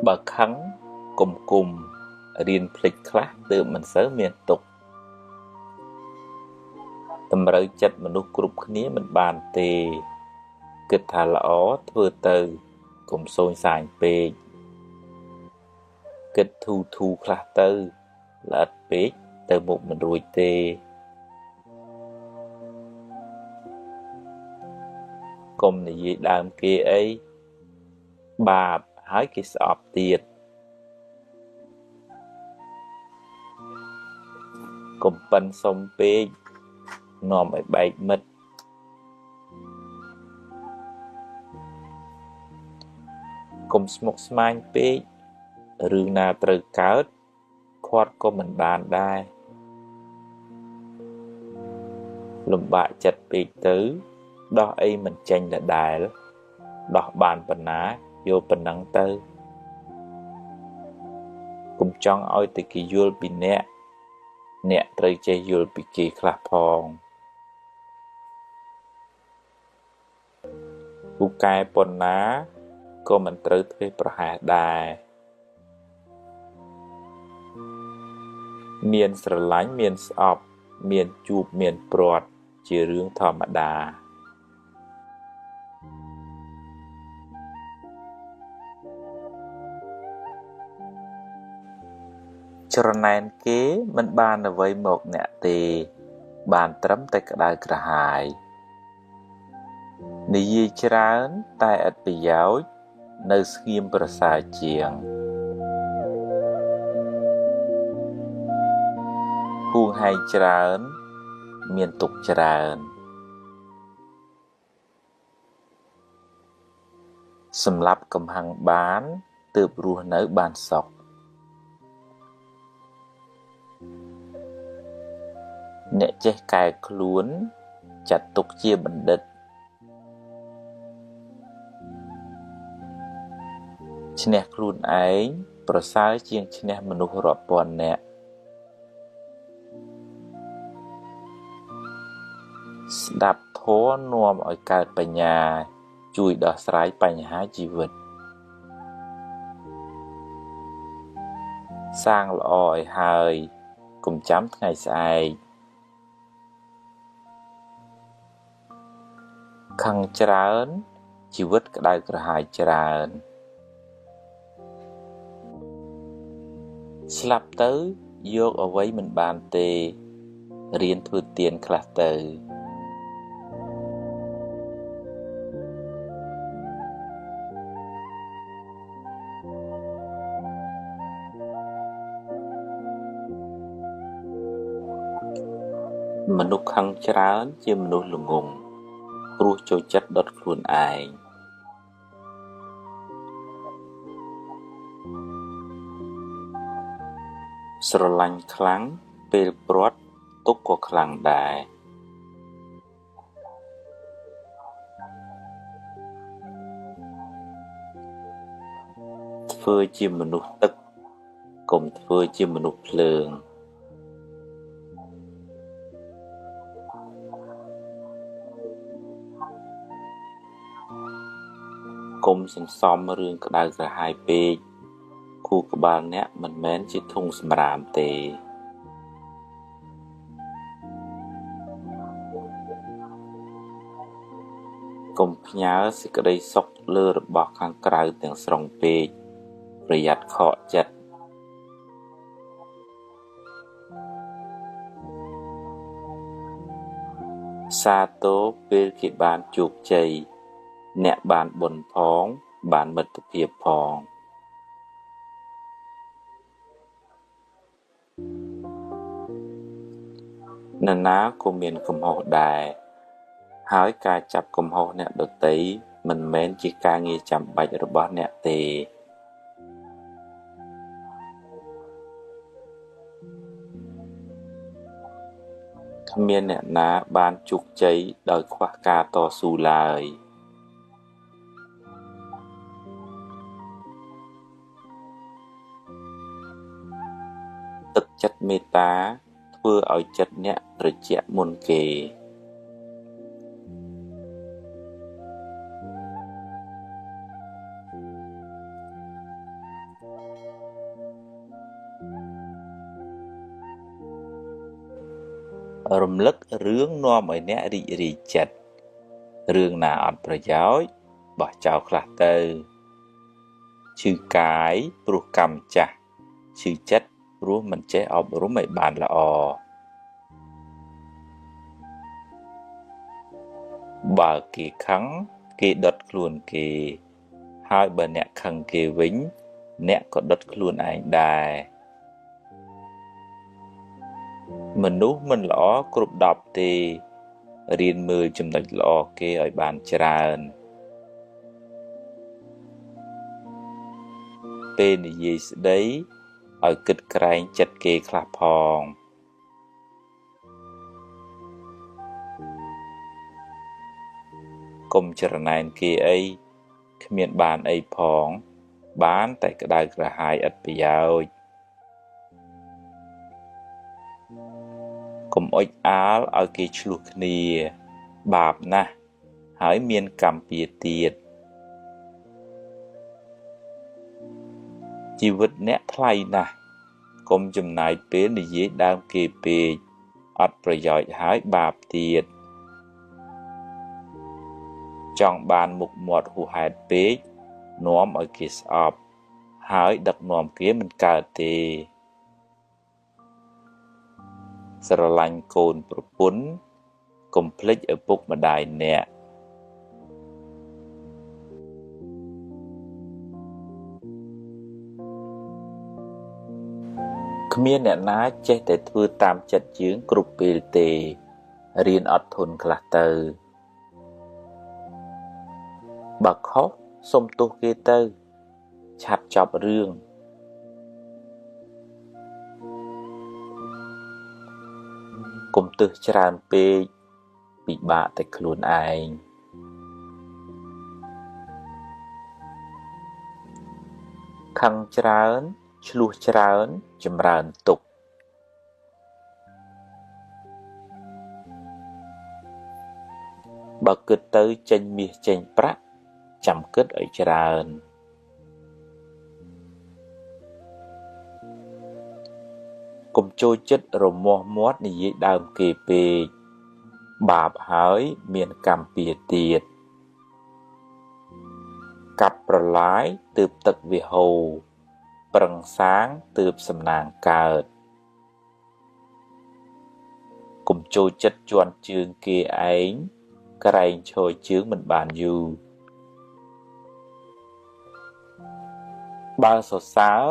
បើខឹងកុំគុំរៀនភ្លេចខ្លះទើបមិនសូវមានទុក្ខតម្រូវចិត្តមនុស្សគ្រប់គ្នាមិនបានទេគិតថាល្អធ្វើទៅកុំសូញសាញពេកគិតធូធូខ្លះទៅល្អិតពេកទៅមុខមិនរួចទេកុំនិយាយដើមគេអីបាបហើយគេស្អប់ទៀតកុំប៉ិនសុំពេកនាំឲ្យបែកមិត្តកុំស្មុគស្មាញពេករឿងណាត្រូវកើតខាត់ក៏មិនបានដែរលំបាកចិត្តពេកទៅដោះអីមិនចេញដដែលដោះបានប៉ុណ្ណាយកប៉ុណ្ណឹងទៅកុំចង់ឲ្យតែគេយល់ពីអ្នកអ្នកត្រូវចេះយល់ពីគេខ្លះផងពូកែប៉ុណ្ណាក៏មិនត្រូវធ្វេសប្រហែសដែរមានស្រឡាញ់មានស្អប់មានជួបមានព្រាត់ជារឿងធម្មតាច្រណែនគេមិនបានអ្វីមកអ្នកទេបានត្រឹមតែក្តៅក្រហាយនិយាយច្រើនតែឥតប្រយោជន៍នៅស្ងៀមប្រសើរជាងហួងហែងច្រើនមានទុក្ខច្រើនសម្លាប់កំហឹងបានទើបរស់នៅបានសុខអ្នកចេះកែខ្លួនចាត់ទុកជាបណ្ឌិតឈ្នះខ្លួនឯងប្រសើរជាងឈ្នះមនុស្សរាប់ពាន់នាក់ស្ដាប់ធម៌នាំឲ្យកើតបញ្ញាជួយដោះស្រាយបញ្ហាជីវិតសាងល្អឲ្យហើយកុំចាំថ្ងៃស្អែកខឹងច្រើនជីវិតក្តៅក្រហាយច្រើនស្លាប់ទៅយកអ្វីមិនបានទេរៀនធ្វើទានខ្លះទៅមនុស្សខឹងច្រើនជាមនុស្សល្ងង់ព្រោះចូលចិត្តដុតខ្លួនឯងស្រឡាញ់ខ្លាំងពេលព្រាត់ទុក្ខក៏ខ្លាំងដែរធ្វើជាមនុស្សទឹកកុំធ្វើជាមនុស្សភ្លើងកុំសន្សំរឿងក្តៅក្រហាយពេកខួរក្បាលអ្នកមិនមែនជាធុងសំរាមទេកុំផ្ញើសេចក្តីសុខលើរបស់ខាងក្រៅទាំងស្រុងពេកប្រយ័ត្នខកចិត្តសាទរពេលគេបានជោគជ័យអ្នកបានបុណ្យផងបានមិត្តភាពផងនរណាក៏មានកំហុសដែរហើយការចាប់កំហុសអ្នកដទៃមិនមែនជាការងារចាំបាច់របស់អ្នកទេគ្មានអ្នកណាបានជោគជ័យដោយខ្វះការតស៊ូឡើយទឹកចិត្តមេត្តាធ្វើឲ្យចិត្តអ្នកត្រជាក់មុនគេ រំលឹករឿងនាំឲ្យអ្នករីករាយចិត្តរឿងណាអត់ប្រយោជន៍បោះចោលខ្លះទៅឈឺកាយព្រោះកម្មចាស់ឈឺចិត្តព្រោះមិនចេះអប់រំឲ្យបានល្អបើគេខឹងគេដុតខ្លួនគេហើយបើអ្នកខឹងគេវិញអ្នកក៏ដុតខ្លួនឯងដែរមនុស្សមិនល្អគ្រប់10ទេរៀនមើលចំណុចល្អគេឲ្យបានច្រើនពេលនិយាយស្ដីឲ្យគិតក្រែងចិត្តគេខ្លះផងកុំច្រណែនគេអីគ្មានបានអីផងបានតែក្តៅក្រហាយឥតប្រយោជន៍កុំអុចអាលឲ្យគេឆ្លោះគ្នាបាបណាស់ហើយមានកម្មពៀទៀតជីវិតអ្នកថ្លៃណាស់កុំចំណាយពេលនិយាយដើមគេពេកអត់ប្រយោជន៍ហើយបាបទៀតចង់បានមុខមាត់ហួសហេតុពេកនាំឲ្យគេស្អប់ហើយដឹកនាំគេមិនកើតទេស្រឡាញ់កូនប្រពន្ធកុំភ្លេចឪពុកម្ដាយអ្នកគ្មានអ្នកណាចេះតែធ្វើតាមចិត្តយើងគ្រប់ពេលទេរៀនអត់ធន់ខ្លះទៅបើខុសសុំទោសគេទៅឆាប់ចប់រឿងកុំទើសច្រើនពេកពិបាកតែខ្លួនឯងខឹងច្រើនឆ្លោះច្រើនចម្រើនទុក្ខបើគិតទៅចេញមាសចេញប្រាក់ចាំគិតឲ្យច្រើនកុំចូលចិត្តរមាស់មាត់និយាយដើមគេពេកបាបហើយមានកម្មពៀទៀតកាប់ប្រឡាយទើបទឹកវាហូរប្រឹងសាងទើបសំណាងកើតកុំចូលចិត្តជន់ជើងគេឯងក្រែងឈរជើងមិនបានយូរបើសរសើរ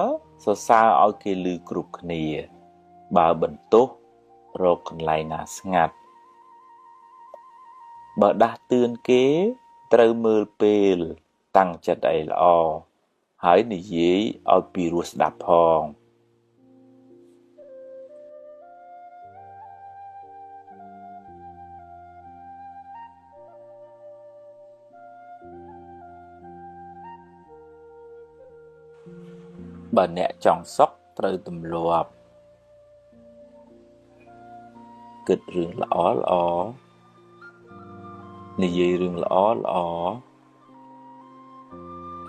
សរសើរឲ្យគេឮគ្រប់គ្នាបើបន្ទោសរកកន្លែងណាស្ងាត់បើដាស់តឿនគេត្រូវមើលពេលតាំងចិត្តឲ្យល្អហើយនិយាយឲ្យពីរោះស្ដាប់ផងបើអ្នកចង់សុខត្រូវទម្លាប់គិតរឿងល្អល្អនិយាយរឿងល្អល្អ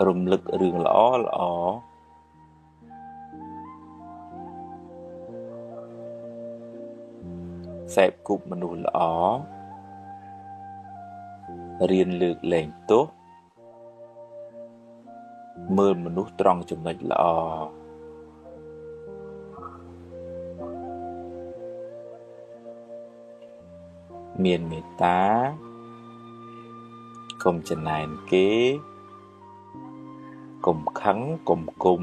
រំលឹករឿងល្អល្អសេពគប់មនុស្សល្អរៀនលើកលែងទោសមើលមនុស្សត្រង់ចំណុចល្អមានមេត្តាកុំច្រណែនគេកុំខឹងកុំគុំ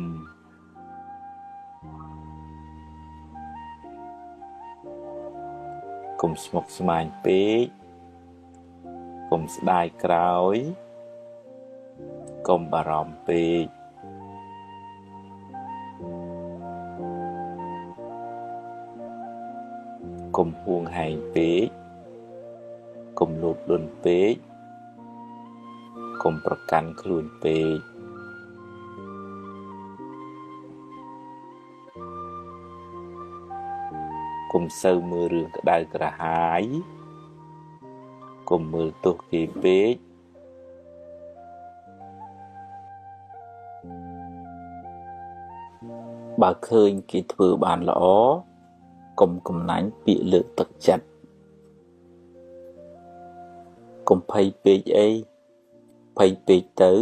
កុំស្មុគស្មាញពេកកុំស្ដាយក្រោយកុំបារម្ភពេកកុំហួងហែងពេកកុំលោភលន់ពេកកុំប្រកាន់ខ្លួនពេកកុំសូវមើលរឿងក្តៅក្រហាយកុំមើលទោសគេពេកបើឃើញគេធ្វើបានល្អកុំកំណាញ់ពាក្យលើកទឹកចិត្ត កុំភ័យពេកអីភ័យពេកទៅ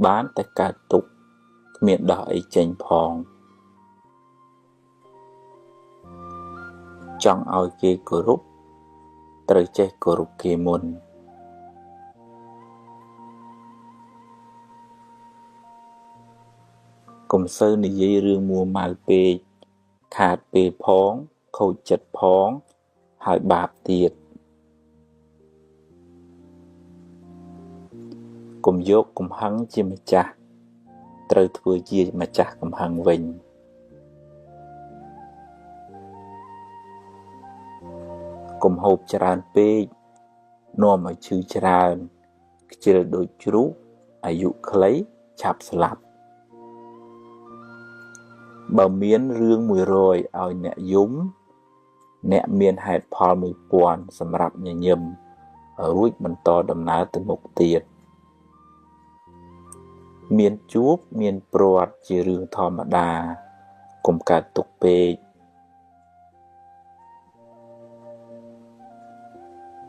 បានតែកើតទុក្ខគ្មានដោះអីចេញផងចង់ឲ្យគេគោរពត្រូវចេះគោរពគេមុនកុំសូវនិយាយរឿងមួម៉ៅពេកខាតពេលផងខូចចិត្តផងហើយបាបទៀតកុំយកកំហឹងជាម្ចាស់ត្រូវធ្វើជាម្ចាស់កំហឹងវិញកុំហូបច្រើនពេកនាំឲ្យឈឺច្រើនខ្ជិលដូចជ្រូកអាយុខ្លីឆាប់ស្លាប់បើមានរឿង100ឲ្យអ្នកយំអ្នកមានហេតុផល1000សម្រាប់ញញឹមរួចបន្តដំណើរទៅមុខទៀតមានជួបមានព្រាត់ជារឿងធម្មតាកុំកើតទុក្ខពេក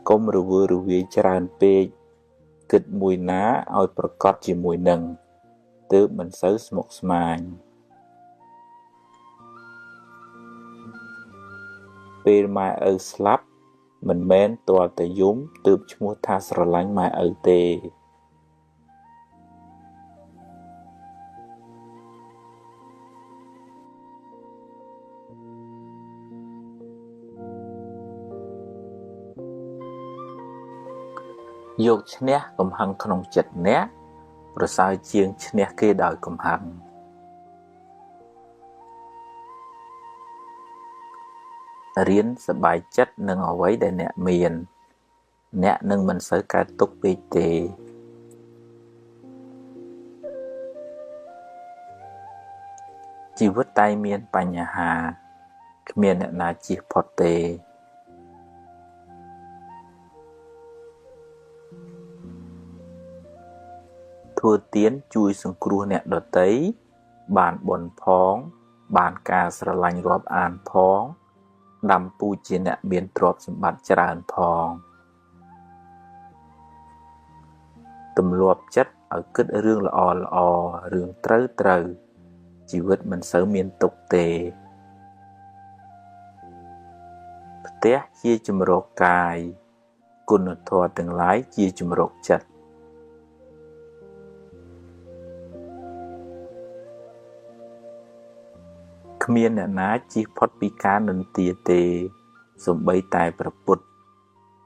កុំរវើរវាយច្រើនពេកគិតមួយណាឲ្យប្រកបជាមួយនឹងទើបមិនសូវស្មុគស្មាញពេលម៉ែឪស្លាប់មិនមែនទាល់តែយំទើបឈ្មោះថាស្រឡាញ់ម៉ែឪទេយកឈ្នះកំហឹងក្នុងចិត្តអ្នកប្រសើរជាងឈ្នះគេដោយកំហឹងរៀនសប្បាយចិត្តនឹងអ្វីដែលអ្នកមានអ្នកនឹងមិនសូវកើតទុក្ខពេកទេជីវិតតែមានបញ្ហាគ្មានអ្នកណាជៀសផុតទេធ្វើទានជួយសង្គ្រោះអ្នកដទៃបានបុណ្យផងបានការស្រឡាញ់រាប់អានផងដាំពូជជាអ្នកមានទ្រព្យសម្បត្តិច្រើនផងទម្លាប់ចិត្តឲ្យគិតរឿងល្អល្អរឿងត្រូវត្រូវជីវិតមិនសូវមានទុក្ខទេផ្ទះជាជម្រកកាយគុណធម៌ទាំងឡាយជាជម្រកចិត្តគ្មានអ្នកណាជៀសផុតពីការនិន្ទាទេសូម្បីតែព្រះពុទ្ធ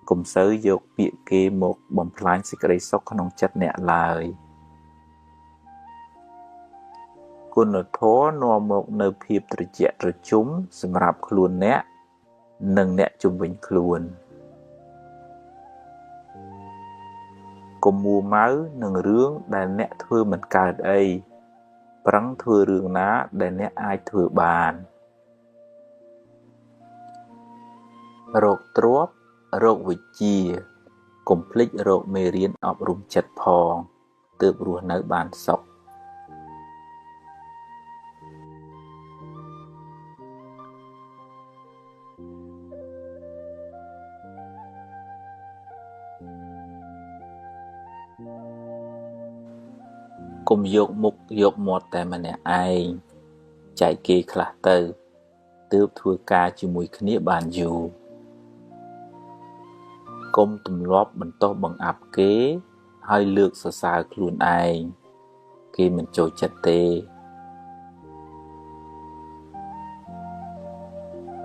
កុំសូវយកពាក្យគេមកបំផ្លាញសេចក្តីសុខក្នុងចិត្តអ្នកឡើយគុណធម៌នាំមកនូវភាពត្រជាក់ត្រជុំសម្រាប់ខ្លួនអ្នកនិងអ្នកជុំវិញខ្លួនកុំមួម៉ៅនឹងរឿងដែលអ្នកធ្វើមិនកើតអីប្រឹងធ្វើរឿងណាដែលអ្នកអាចធ្វើបានរកទ្រព្យរកវិជ្ជាកុំភ្លេចរកមេរៀនអប់រំចិត្តផងទើបរស់នៅបានសុខកុំយកមុខយកមាត់តែម្នាក់ឯងចែកគេខ្លះទៅទើបធ្វើការជាមួយគ្នាបានយូរកុំទម្លាប់បន្ទោសបង្អាប់គេហើយលើកសរសើរខ្លួនឯងគេមិនចូលចិត្តទេ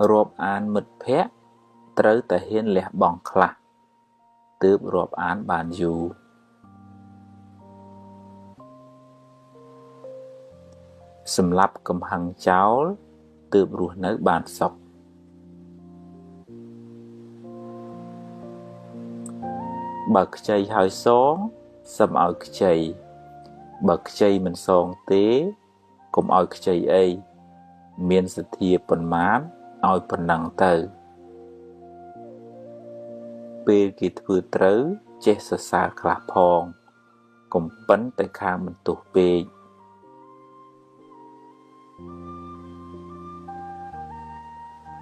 រាប់អានមិត្តភក្តិត្រូវតែហ៊ានលះបង់ខ្លះទើបរាប់អានបានយូរសម្លាប់កំហឹងចោលទើបរស់នៅបានសុខបើខ្ចីហើយសងសឹមឲ្យខ្ចីបើខ្ចីមិនសងទេកុំឲ្យខ្ចីអីមានសទ្ធាប៉ុន្មានឲ្យប៉ុណ្ណឹងទៅពេលគេធ្វើត្រូវចេះសរសើរខ្លះផងកុំប៉ិនតែខាងបន្ទោសពេក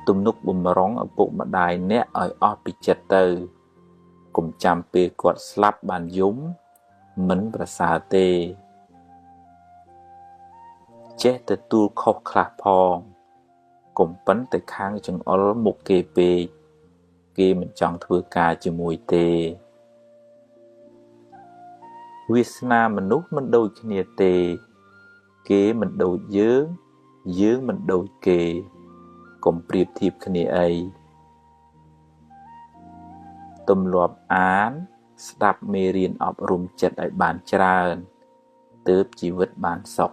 ទំនុកបំរុងឪពុកម្ដាយអ្នកឲ្យអស់ពីចិត្តទៅ កុំចាំពេលគាត់ស្លាប់បានយំមិនប្រសើរទេចេះទទួលខុសខ្លះផងកុំប៉ិនតែខាងចង្អុលមុខគេពេកគេមិនចង់ធ្វើការជាមួយទេវាសនាមនុស្សមិនដូចគ្នាទេគេមិនដូចយើងយើងមិនដូចគេកុំប្រៀបធៀបគ្នាអីទម្លាប់អានស្ដាប់មេរៀនអប់រំចិត្តឲ្យបានច្រើនទើបជីវិតបានសុខ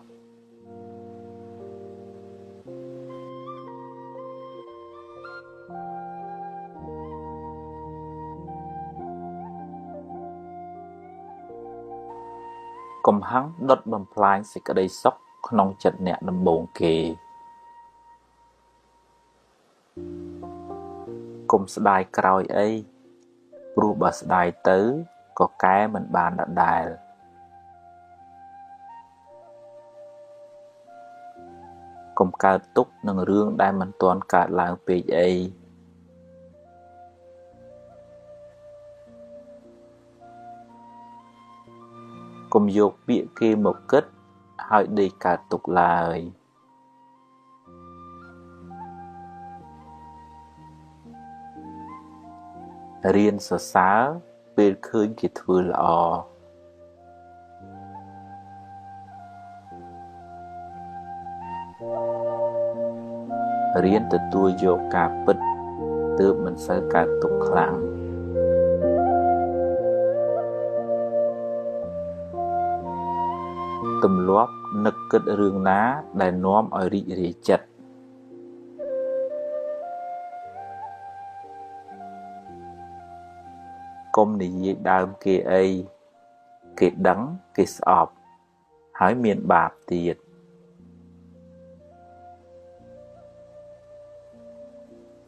កំហឹងដុតបំផ្លាញសេចក្តីសុខក្នុងចិត្តអ្នកដំបូងគេកុំស្ដាយក្រោយអីព្រោះបើស្ដាយទៅក៏កែមិនបានដដែលកុំកើតទុក្ខនឹងរឿងដែលមិនទាន់កើតឡើងពេកអីកុំយកពាក្យគេមកគិតហើយដេកកើតទុក្ខឡើយរៀនសរសើរពេលឃើញគេធ្វើល្អរៀនទទួលយកការពិតទើបមិនសូវកើតទុក្ខខ្លាំងទម្លាប់នឹកគិតរឿងណាដែលនាំឲ្យរីករាយចិត្តកុំនិយាយដើមគេអីគេដឹងគេស្អប់ហើយមានបាបទៀត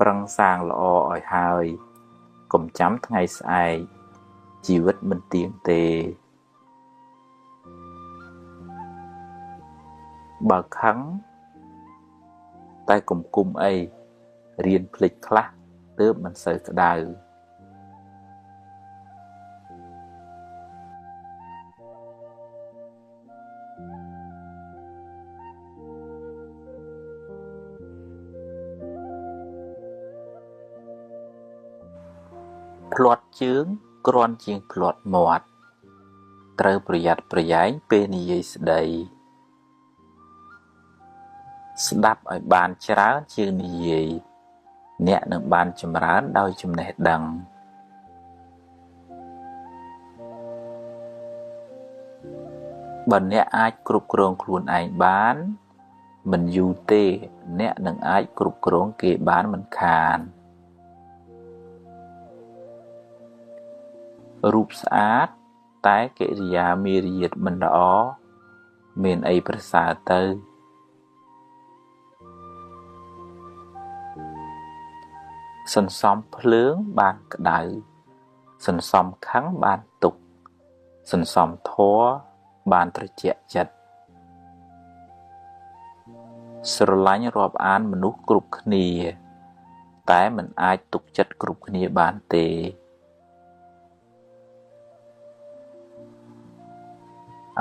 ប្រឹងសាងល្អឲ្យហើយកុំចាំថ្ងៃស្អែកជីវិតមិនទៀងទេបើខឹងតែកុំគុំអីរៀនភ្លេចខ្លះទើបមិនសូវក្តៅភ្លាត់ជើងគ្រាន់ជាងភ្លាត់មាត់ត្រូវប្រយ័ត្នប្រយែងពេលនិយាយស្ដីស្ដាប់ឲ្យបានច្រើនជាងនិយាយអ្នកនឹងបានចម្រើនដោយចំណេះដឹងបើអ្នកអាចគ្រប់គ្រងខ្លួនឯងបានមិនយូរទេអ្នកនឹងអាចគ្រប់គ្រងគេបានមិនខានរូបស្អាតតែកិរិយាមារយាទមិនល្អមានអីប្រសើរទៅសន្សំភ្លើងបានក្តៅសន្សំខឹងបានទុក្ខសន្សំធម៌បានត្រជាក់ចិត្តស្រឡាញ់រាប់អានមនុស្សគ្រប់គ្នាតែមិនអាចទុកចិត្តគ្រប់គ្នាបានទេ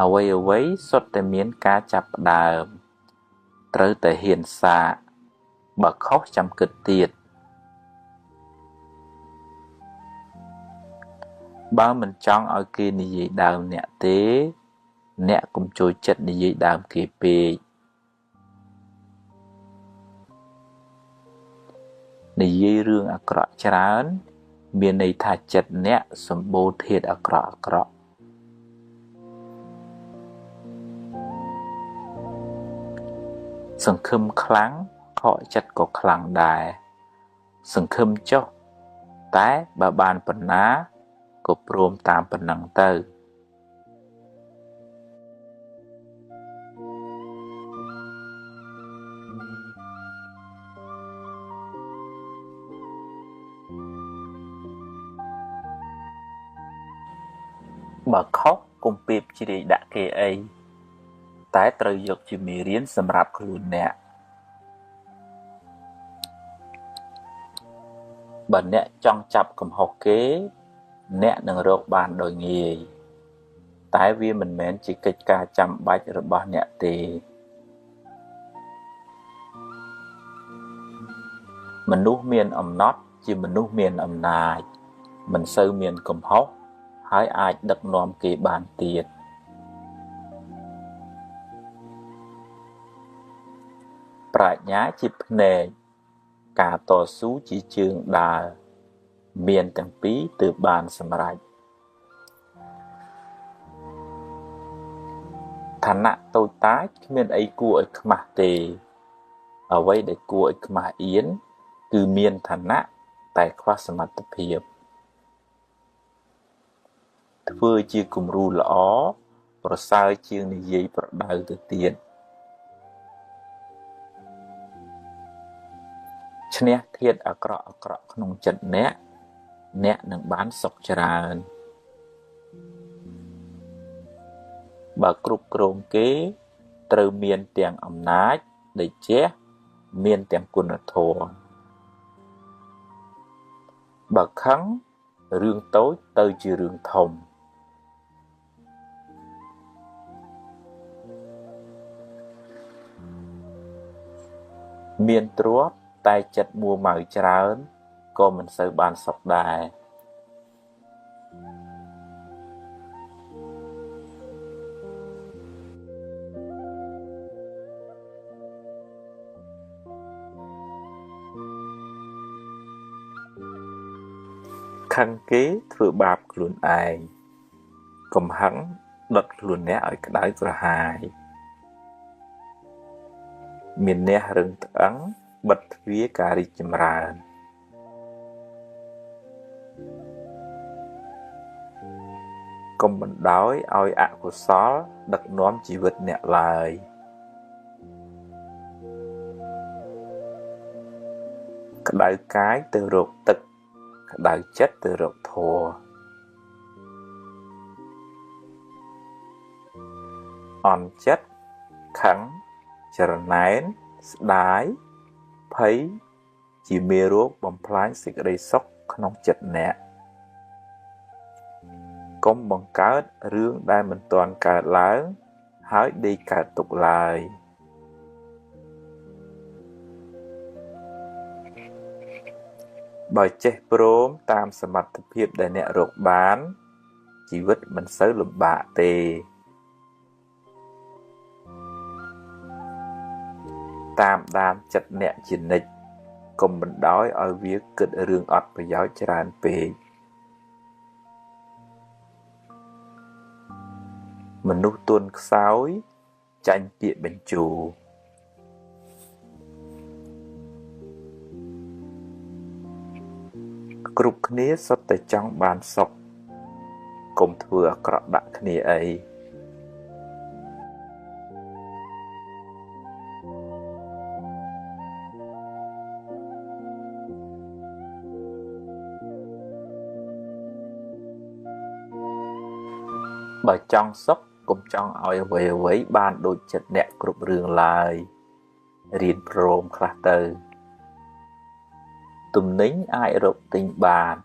អ្វីៗសុទ្ធតែមានការចាប់ផ្ដើមត្រូវតែហ៊ានសាកបើខុសចាំគិតទៀតបើមិនចង់ឲ្យគេនិយាយដើមអ្នកទេអ្នកកុំចូលចិត្តនិយាយដើមគេពេកនិយាយរឿងអាក្រក់ច្រើនមានន័យថាចិត្តអ្នកសម្បូរធាតុអាក្រក់ៗសង្ឃឹមខ្លាំងខកចិត្តក៏ខ្លាំងដែរសង្ឃឹមចុះតែបើបានប៉ុណ្ណាក៏ព្រមតាមប៉ុណ្ណឹងទៅបើខុសកុំពេបជ្រាយដាក់គេអីតែត្រូវយកជាមេរៀនសម្រាប់ខ្លួនអ្នកបើអ្នកចង់ចាប់កំហុសគេ អ្នកនឹងរកបានដោយងាយ តែវាមិនមែនជាកិច្ចការចាំបាច់របស់អ្នកទេមនុស្សមានអំណត់ជាមនុស្សមានអំណាចមិនសូវមានកំហុសហើយអាចដឹកនាំគេបានទៀតប្រាជ្ញាជាភ្នែកការតស៊ូជាជើងដើរមានទាំងពីរទើបបានសម្រេចឋានៈតូចតាចគ្មានអីគួរឲ្យខ្មាស់ទេអ្វីដែលគួរឲ្យខ្មាស់អៀនគឺមានឋានៈតែខ្វះសមត្ថភាពធ្វើជាគំរូល្អប្រសើរជាងនិយាយប្រដៅទៅទៀតឈ្នះធាតុអាក្រក់អាក្រក់ក្នុងចិត្តអ្នកអ្នកនឹងបានសុខច្រើនបើគ្រប់គ្រងគេត្រូវមានទាំងអំណាចដែលចេះមានទាំងគុណធម៌បើខឹងរឿងតូចទៅជារឿងធំមានទ្រព្យតែចិត្តមួម៉ៅច្រើនក៏មិនសូវបានសុខដែរខឹងគេធ្វើបាបខ្លួនឯងកំហឹងដុតខ្លួនអ្នកឲ្យក្តៅក្រហាយមានអ្នករឹងត្អឹងបិទទ្វារការរីកចម្រើនកុំបណ្ដោយឲ្យអកុសលដឹកនាំជីវិតអ្នកឡើយក្តៅកាយទៅរកទឹកក្តៅចិត្តទៅរកធម៌អន់ចិត្តខឹងច្រណែនស្ដាយភ័យជាមេរោគបំផ្លាញសេចក្តីសុខក្នុងចិត្តអ្នកកុំបង្កើតរឿងដែលមិនទាន់កើតឡើងហើយដេកកើតទុកឡើយបើចេះព្រមតាមសមត្ថភាពដែលអ្នករកបានជីវិតមិនសូវលំបាកទេតាមដានចិត្តអ្នកជានិច្ចកុំបណ្ដោយឲ្យវាគិតរឿងអត់ប្រយោជន៍ច្រើនពេកមនុស្សទន់ខ្សោយចាញ់ពាក្យបញ្ជោគ្រប់គ្នាសុទ្ធតែចង់បានសុខកុំធ្វើអាក្រក់ដាក់គ្នាអីបើចង់សុខកុំចង់ឲ្យអ្វីៗបានដូចចិត្តអ្នកគ្រប់រឿងឡើយរៀនព្រមខ្លះទៅទំនិញអាចរកទិញបាន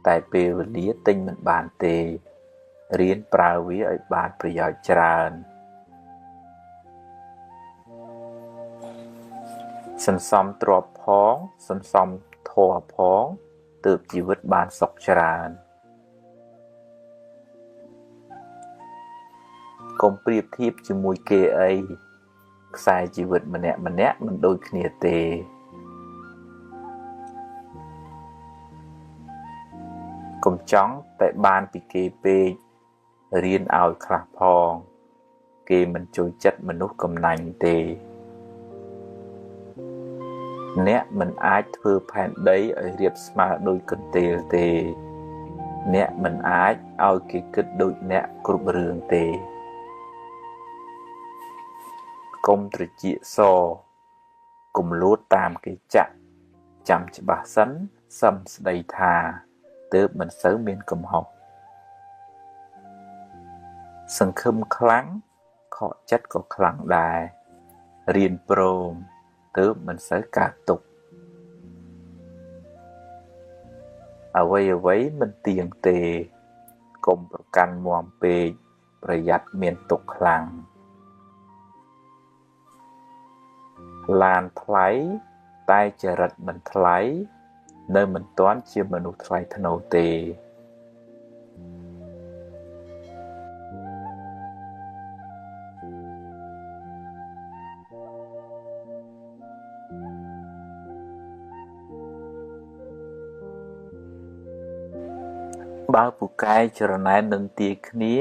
តែពេលវេលាទិញមិនបានទេរៀនប្រើវាឲ្យបានប្រយោជន៍ច្រើនសន្សំទ្រព្យផងសន្សំធម៌ផងទើបជីវិតបានសុខច្រើនកុំប្រៀបធៀបជាមួយគេអីខ្សែជីវិតម្នាក់ៗមិនដូចគ្នាទេកុំចង់តែបានពីគេពេករៀនឲ្យខ្លះផងគេមិនចូលចិត្តមនុស្សកំណាញ់ទេអ្នកមិនអាចធ្វើផែនដីឲ្យរាបស្មើដូចកន្ទេលទេអ្នកមិនអាចឲ្យគេគិតដូចអ្នកគ្រប់រឿងទេកុំត្រចៀកសកុំលួតតាមគេចាក់ចាំច្បាស់សិនសឹមស្ដីថាទើបមិនសូវមានកំហុសសង្ឃឹមខ្លាំងខកចិត្តក៏ខ្លាំងដែររៀនព្រមទើបមិនសូវកើតទុក្ខ អ្វីៗមិនទៀងទេកុំប្រកាន់មាំពេកប្រយ័ត្នមានទុក្ខខ្លាំងឡានថ្លៃតែចរិតមិនថ្លៃនៅមិនទាន់ជាមនុស្សថ្លៃថ្នូរទេបើពូកែច្រណែននិន្ទាគ្នា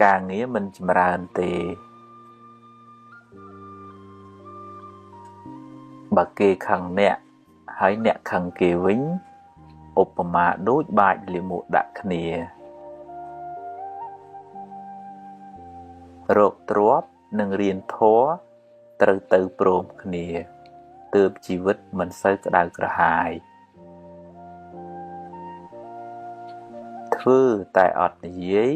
ការងារមិនចម្រើនទេបើគេខឹងអ្នកហើយអ្នកខឹងគេវិញឧបមាដូចបាចលាមកដាក់គ្នារកទ្រព្យនិងរៀនធម៌ត្រូវទៅព្រមគ្នាទើបជីវិតមិនសូវក្តៅក្រហាយធ្វើតែអត់និយាយ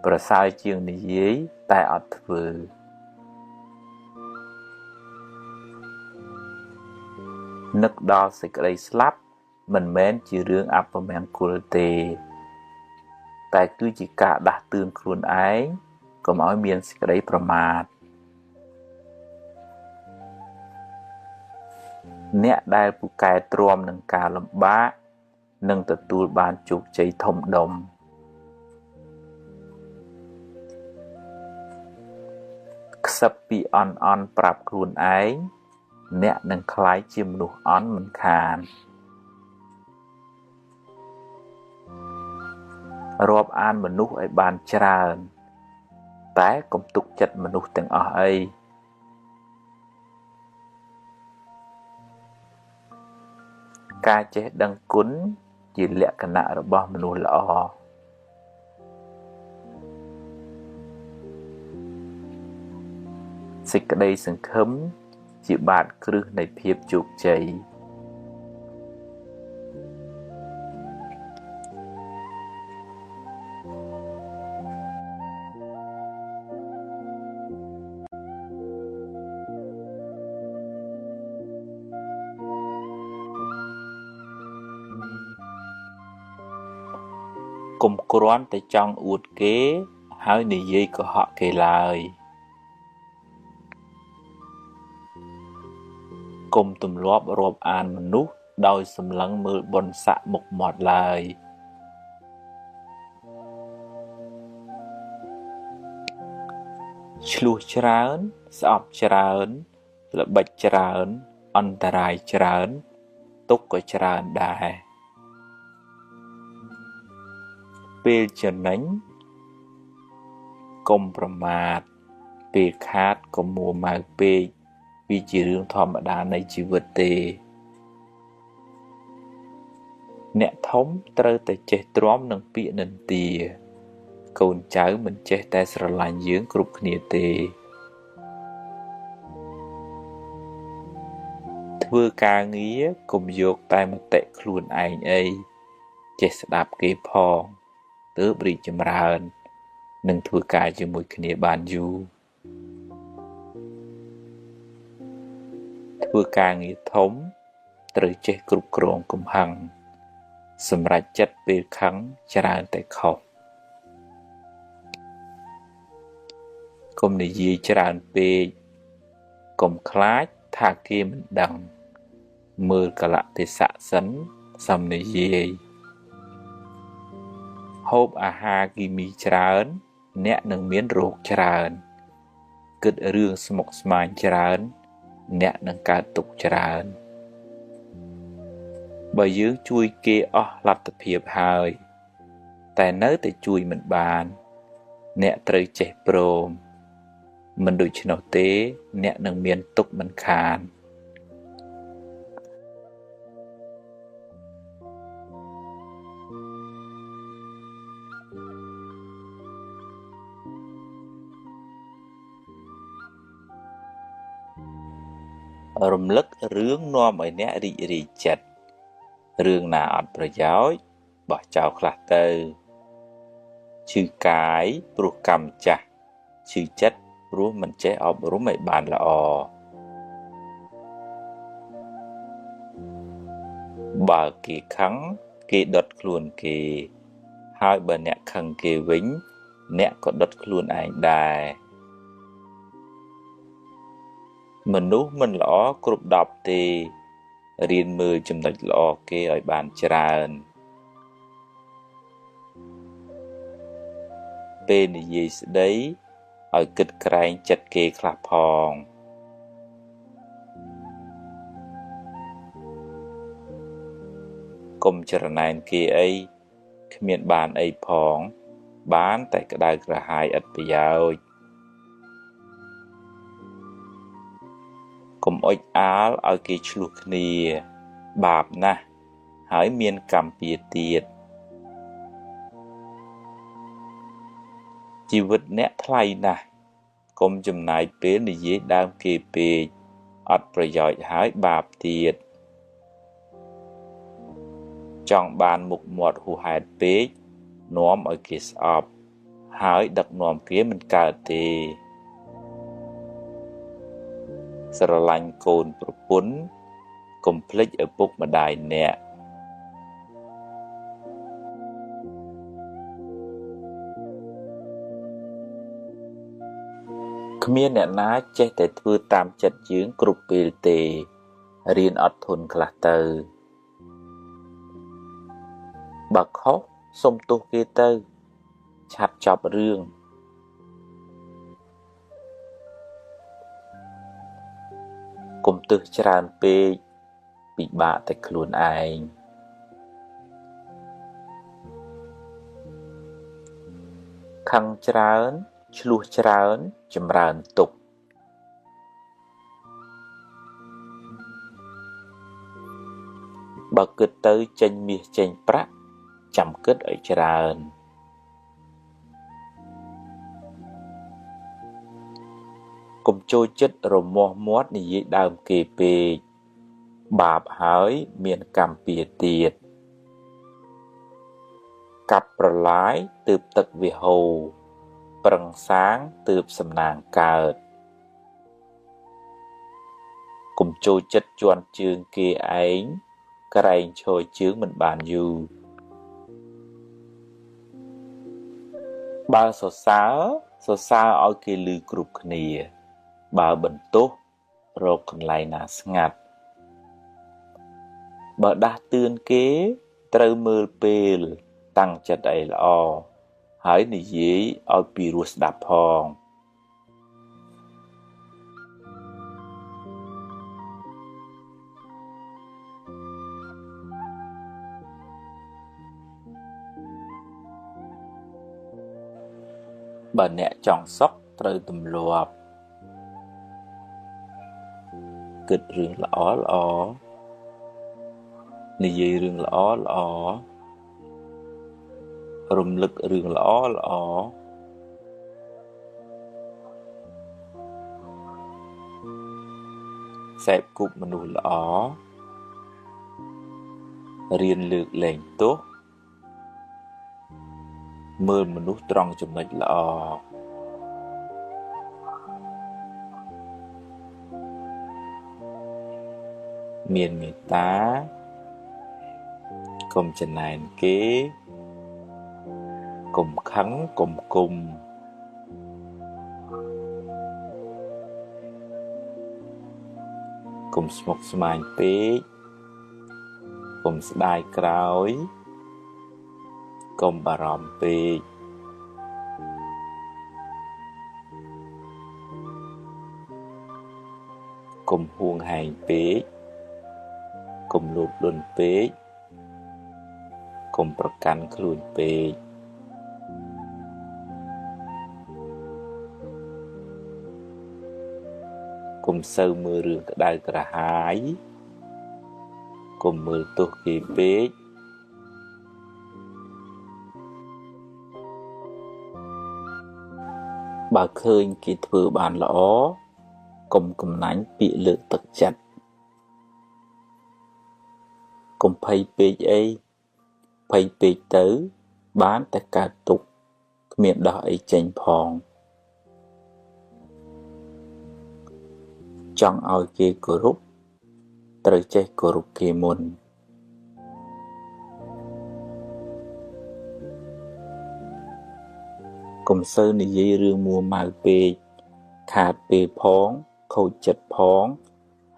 ប្រសើរជាងនិយាយតែអត់ធ្វើនឹកដល់សេចក្តីស្លាប់មិនមែនជារឿងអពមង្គលទេតែគឺជាការដាស់តឿនខ្លួនឯងកុំឲ្យមានសេចក្តីប្រមាទអ្នកដែលពូកែទ្រាំនឹងការលំបាកនឹងទទួលបានជោគជ័យធំដុំខ្សឹបពីអន់អន់ប្រាប់ខ្លួនឯងអ្នកនឹងក្លាយជាមនុស្សអន់មិនខានរាប់អានមនុស្សឲ្យបានច្រើនតែកុំទុកចិត្តមនុស្សទាំងអស់អីការចេះដឹងគុណជាលក្ខណៈរបស់មនុស្សល្អសេចក្តីសង្ឃឹមជាបាតគ្រឹះនៃភាពជោគជ័យកុំគ្រាន់តែចង់អួតគេហើយនិយាយកុហកគេឡើយកុំទម្លាប់រាប់អានមនុស្សដោយសម្លឹងមើលបុណ្យស័ក្តិមុខមាត់ឡើយឆ្លោះច្រើនស្អប់ច្រើនល្បិចច្រើនអន្តរាយច្រើនទុក្ខក៏ច្រើនដែរពេលចំណេញកុំប្រមាទពេលខាតកុំមួម៉ៅពេកវាជារឿងធម្មតានៃជីវិតទេអ្នកធំត្រូវតែចេះទ្រាំនឹងពាក្យនិន្ទាកូនចៅមិនចេះតែស្រឡាញ់យើងគ្រប់គ្នាទេធ្វើការងារកុំយកតែមតិខ្លួនឯងអីចេះស្ដាប់គេផងទើបរីកចម្រើននិងធ្វើការជាមួយគ្នាបានយូរធ្វើការងារធំត្រូវចេះគ្រប់គ្រងកំហឹងសម្រេចចិត្តពេលខឹងច្រើនតែខុសកុំនិយាយច្រើនពេកកុំខ្លាចថាគេមិនដឹងមើលកាលៈទេសៈសិនសំនិយាយហូបអាហារគីមីច្រើនអ្នកនឹងមានរោគច្រើនគិតរឿងស្មុគស្មាញច្រើនអ្នកនឹងកើតទុក្ខច្រើនបើយើងជួយគេអស់លទ្ធភាពហើយតែនៅតែជួយមិនបានអ្នកត្រូវចេះព្រមមិនដូច្នោះទេអ្នកនឹងមានទុក្ខមិនខាន រំលឹករឿងនាំឲ្យអ្នករីករាយចិត្តរឿងណាអត់ប្រយោជន៍បោះចោលខ្លះទៅឈឺកាយព្រោះកម្មចាស់ឈឺចិត្តព្រោះមិនចេះអប់រំឲ្យបានល្អបើគេខឹង គេដុតខ្លួនគេហើយបើអ្នកខឹងគេវិញអ្នកក៏ដុតខ្លួនឯងដែរមនុស្សមិនល្អគ្រប់10ទេរៀនមើលចំណុចល្អគេឲ្យបានច្រើនពេលនិយាយស្ដីឲ្យគិតក្រែងចិត្តគេខ្លះផងកុំច្រណែនគេអីគ្មានបានអីផងបានតែក្តៅក្រហាយឥតប្រយោជន៍កុំអុចអាលឲ្យគេឈ្លោះគ្នាបាបណាស់ហើយមានកម្មពៀទៀតជីវិតអ្នកថ្លៃណាស់កុំចំណាយពេលនិយាយដើមគេពេកអត់ប្រយោជន៍ហើយបាបទៀតចង់បានមុខមាត់ហួសហេតុពេកនាំឲ្យគេស្អប់ហើយដឹកនាំគេមិនកើតទេស្រឡាញ់កូនប្រពន្ធកុំភ្លេចឪពុកម្ដាយអ្នកគ្មានអ្នកណាចេះតែធ្វើតាមចិត្តយើងគ្រប់ពេលទេរៀនអត់ធន់ខ្លះទៅបើខុសសុំទោសគេទៅឆាប់ចប់រឿងកុំទើសច្រើនពេកពិបាកតែខ្លួនឯងខឹងច្រើនឈ្លោះច្រើនចម្រើនទុក្ខបើគិតទៅចេញមាសចេញប្រាក់ចាំគិតឲ្យច្រើនកុំចូលចិត្តរមាស់មាត់និយាយដើមគេពេកបាបហើយមានកម្មពៀទៀតកាប់ប្រឡាយទើបទឹកវាហូរប្រឹងសាងទើបសំណាងកើតកុំចូលចិត្តជន់ជើងគេឯងក្រែងឈរជើងមិនបានយូរបើសរសើរសរសើរឲ្យគេឮគ្រប់គ្នាបើបន្ទោសរកកន្លែងណាស្ងាត់បើដាស់តឿនគេត្រូវមើលពេលតាំងចិត្តឲ្យល្អហើយនិយាយឲ្យពីរោះស្ដាប់ផងបើអ្នកចង់សុខត្រូវទម្លាប់គិតរឿងល្អល្អនិយាយរឿងល្អល្អរំលឹករឿងល្អល្អសេពគប់មនុស្សល្អរៀនលើកលែងទោសមើលមនុស្សត្រង់ចំណុចល្អមានមេត្តាកុំចំណែនគេកុំខឹងកុំគុំកុំស្មុគស្មាញពេកកុំស្ដាយក្រោយកុំបារម្ភពេកកុំហួងហែងពេកកុំលោភលន់ពេកកុំប្រកាន់ខ្លួនពេកកុំសូវមើលរឿងក្តៅក្រហាយកុំមើលទោសគេពេកបើឃើញគេធ្វើបានល្អកុំកំណាញ់ពាក្យលើកទឹកចិត្តកុំភ័យពេកអីភ័យពេកទៅបានតែកើតទុក្ខគ្មានដោះអីចេញផងចង់ឲ្យគេគោរពត្រូវចេះគោរពគេមុន កុំសូវនិយាយរឿងមួម៉ៅពេកខាតពេលផងខូចចិត្តផង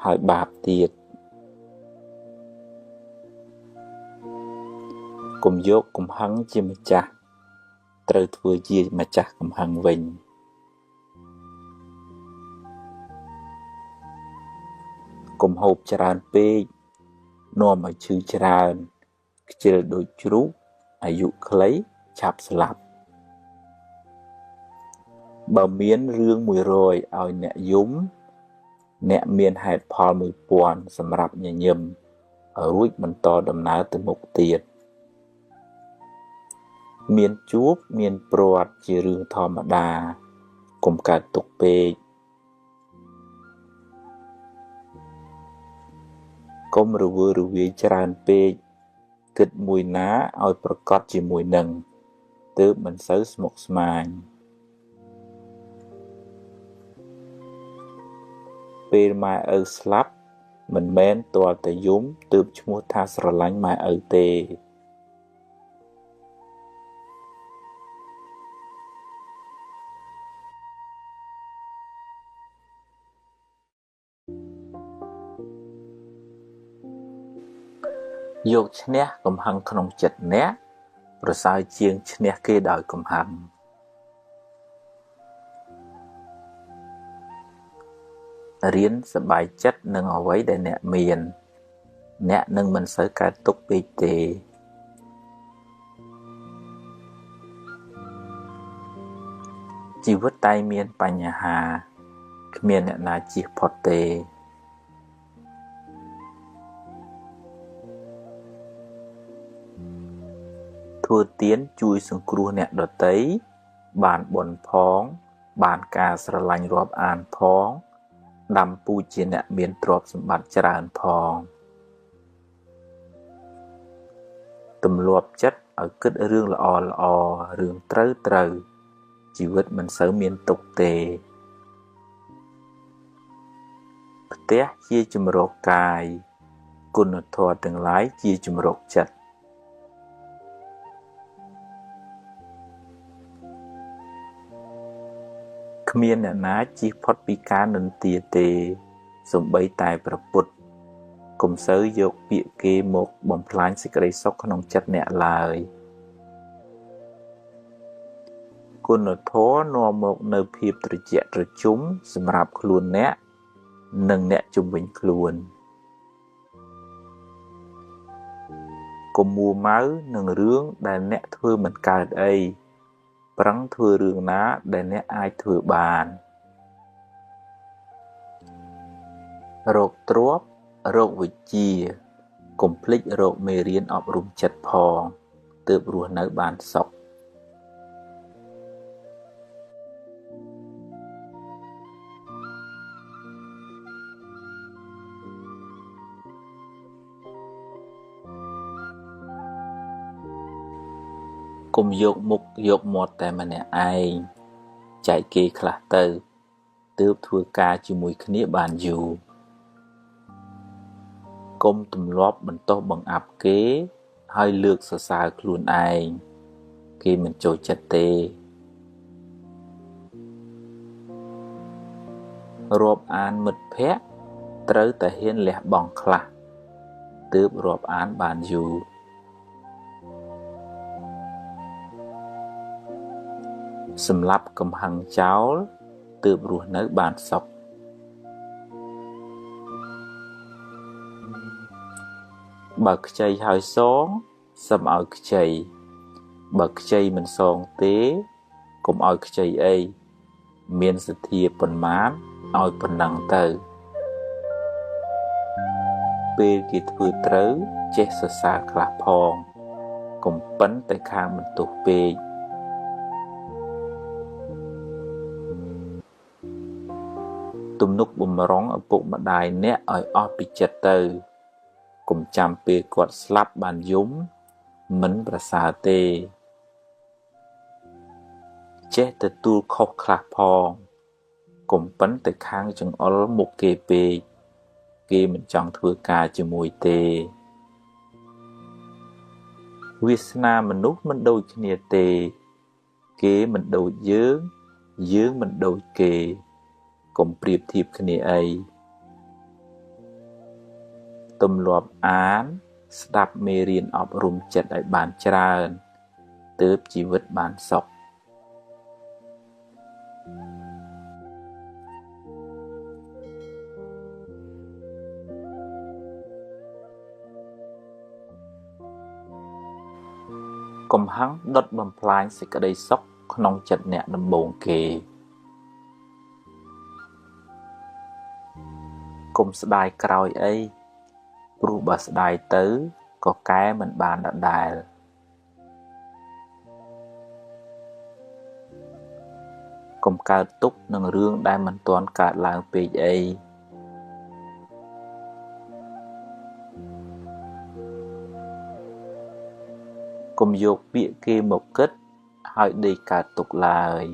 ហើយបាបទៀតកុំយកកំហឹងជាម្ចាស់ត្រូវធ្វើជាម្ចាស់កំហឹងវិញកុំហូបច្រើនពេកនាំឲ្យឈឺច្រើនខ្ជិលដូចជ្រូកអាយុខ្លីឆាប់ស្លាប់បើមានរឿង100ឲ្យអ្នកយំអ្នកមានហេតុផល1000សម្រាប់ញញឹមរួចបន្តដំណើរទៅមុខទៀតមានជួបមានព្រាត់ជារឿងធម្មតាកុំកើតទុក្ខពេកកុំរវើរវាយច្រើនពេកគិតមួយណាឲ្យប្រកបជាមួយនឹងទើបមិនសូវស្មុគស្មាញពេលម៉ែឪស្លាប់មិនមែនទាល់តែយំទើបឈ្មោះថាស្រឡាញ់ម៉ែឪទេយកឈ្នះកំហឹងក្នុងចិត្តអ្នកប្រសើរជាងឈ្នះគេដោយកំហឹងរៀនសប្បាយចិត្តនឹងអ្វីដែលអ្នកមានអ្នកនឹងមិនសូវកើតទុក្ខពេកទេជីវិតតែមានបញ្ហាគ្មានអ្នកណាជៀសផុតទេធ្វើទានជួយសង្គ្រោះអ្នកដទៃបានបុណ្យផងបានការស្រឡាញ់រាប់អានផងដាំពូជជាអ្នកមានទ្រព្យសម្បត្តិច្រើនផងទម្លាប់ចិត្តឲ្យគិតរឿងល្អល្អរឿងត្រូវត្រូវជីវិតមិនសូវមានទុក្ខទេផ្ទះជាជម្រកកាយគុណធម៌ទាំងឡាយជាជម្រកចិត្តគ្មានអ្នកណាជៀសផុតពីការនិន្ទាទេសូម្បីតែព្រះពុទ្ធកុំសូវយកពាក្យគេមកបំផ្លាញសេចក្តីសុខក្នុងចិត្តអ្នកឡើយគុណធម៌នាំមកនូវភាពត្រជាក់ត្រជុំសម្រាប់ខ្លួនអ្នកនិងអ្នកជុំវិញខ្លួនកុំមួម៉ៅនឹងរឿងដែលអ្នកធ្វើមិនកើតអីប្រឹងធ្វើរឿងណាដែលអ្នកអាចធ្វើបានរកទ្រព្យរកវិជ្ជាកុំភ្លេចរកមេរៀនអប់រំចិត្តផងទើបរស់នៅបានសុខកុំយកមុខយកមាត់តែម្នាក់ឯងចែកគេខ្លះទៅទើបធ្វើការជាមួយគ្នាបានយូរកុំទម្លាប់បន្ទោសបង្អាប់គេហើយលើកសរសើរខ្លួនឯងគេមិនចូលចិត្តទេរាប់អានមិត្តភក្តិត្រូវតែហ៊ានលះបង់ខ្លះទើបរាប់អានបានយូរសម្លាប់កំហឹងចោលទើបរស់នៅបានសុខបើខ្ចីហើយសងសុំឲ្យខ្ចីបើខ្ចីមិនសងទេកុំឲ្យខ្ចីអីមានសទ្ធាប៉ុន្មានឲ្យប៉ុណ្ណឹងទៅពេលគេធ្វើត្រូវចេះសរសើរខ្លះផងកុំប៉ិនតែខាងបន្ទោសពេកទំនុកបំរុងឪពុកម្ដាយអ្នកឲ្យអស់ពីចិត្តទៅកុំចាំពេលគាត់ស្លាប់បានយំមិនប្រសើរទេចេះទទួលខុសខ្លះផងកុំប៉ិនតែខាងចង្អុលមុខគេពេកគេមិនចង់ធ្វើការជាមួយទេវាសនាមនុស្សមិនដូចគ្នាទេ គេមិនដូចយើង យើងមិនដូចគេ កុំប្រៀបធៀបគ្នាអី ទម្លាប់អាន ស្ដាប់មេរៀនអប់រំចិត្តឲ្យបានច្រើន ទើបជីវិតបានសុខ កំហឹងដុតបំផ្លាញសេចក្តីសុខក្នុងចិត្តអ្នកដំបូងគេ កុំស្ដាយក្រោយអី ព្រោះបើស្ដាយទៅក៏កែមិនបានដដែល កុំកើតទុក្ខនឹងរឿងដែលមិនទាន់កើតឡើងពេកអី កុំយកពាក្យគេមកគិត ហើយដេកកើតទុក្ខឡើយ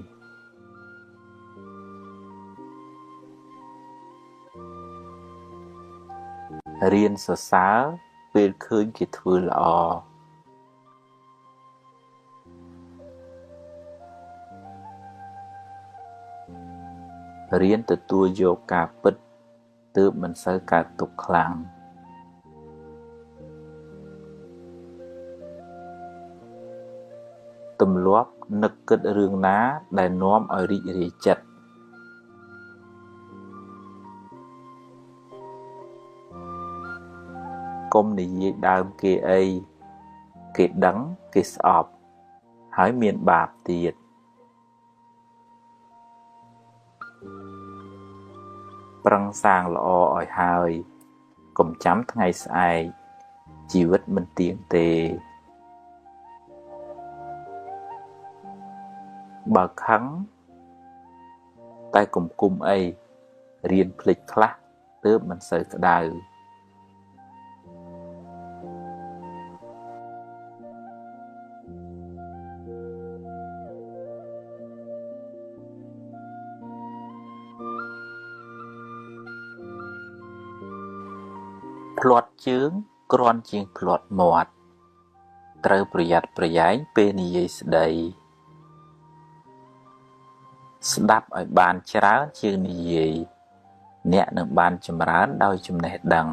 រៀនសរសើរពេលឃើញគេធ្វើល្អ រៀនទទួលយកការពិត ទើបមិនសូវកើតទុក្ខខ្លាំង ទម្លាប់នឹកគិតរឿងណាដែលនាំឲ្យរីករាយចិត្ត កុំនិយាយដើមគេអី គេដឹងគេស្អប់ ហើយមានបាបទៀត ប្រឹងសាងល្អឲ្យហើយ កុំចាំថ្ងៃស្អែក ជីវិតមិនទៀងទេ បើខឹង តែកុំគុំអី រៀនភ្លេចខ្លះ ទើបមិនសូវក្តៅ ភ្លាត់ជើងគ្រាន់ជាងភ្លាត់មាត់ ត្រូវប្រយ័ត្នប្រយែងពេលនិយាយស្ដី ស្ដាប់ឲ្យបានច្រើនជាងនិយាយ អ្នកនឹងបានចម្រើនដោយចំណេះដឹង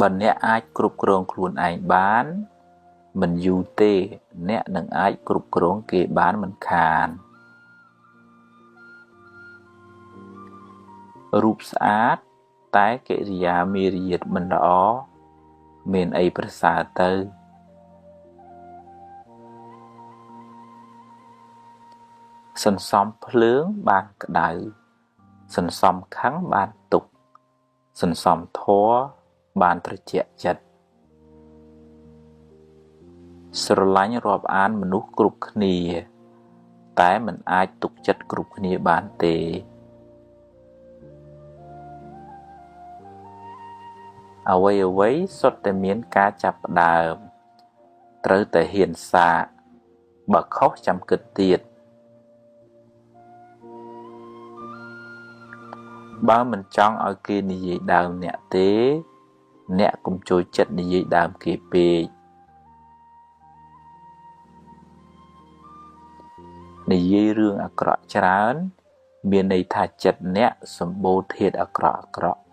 បើអ្នកអាចគ្រប់គ្រងខ្លួនឯងបាន មិនយូរទេអ្នកនឹងអាចគ្រប់គ្រងគេបានមិនខាន រូបស្អាតតែកិរិយាមារយាទមិនល្អ មានអីប្រសើរទៅ សន្សំភ្លើងបានក្តៅ សន្សំខឹងបានទុក្ខ សន្សំធម៌បានត្រជាក់ចិត្ត ស្រឡាញ់រាប់អានមនុស្សគ្រប់គ្នា តែមិនអាចទុកចិត្តគ្រប់គ្នាបានទេ អ្វីៗសុទ្ធតែមានការចាប់ផ្ដើម ត្រូវតែហ៊ានសាក បើខុសចាំគិតទៀត បើមិនចង់ឲ្យគេនិយាយដើមអ្នកទេ អ្នកកុំចូលចិត្តនិយាយដើមគេពេក និយាយរឿងអាក្រក់ច្រើន មានន័យថាចិត្តអ្នកសម្បូរធាតុអាក្រក់ៗ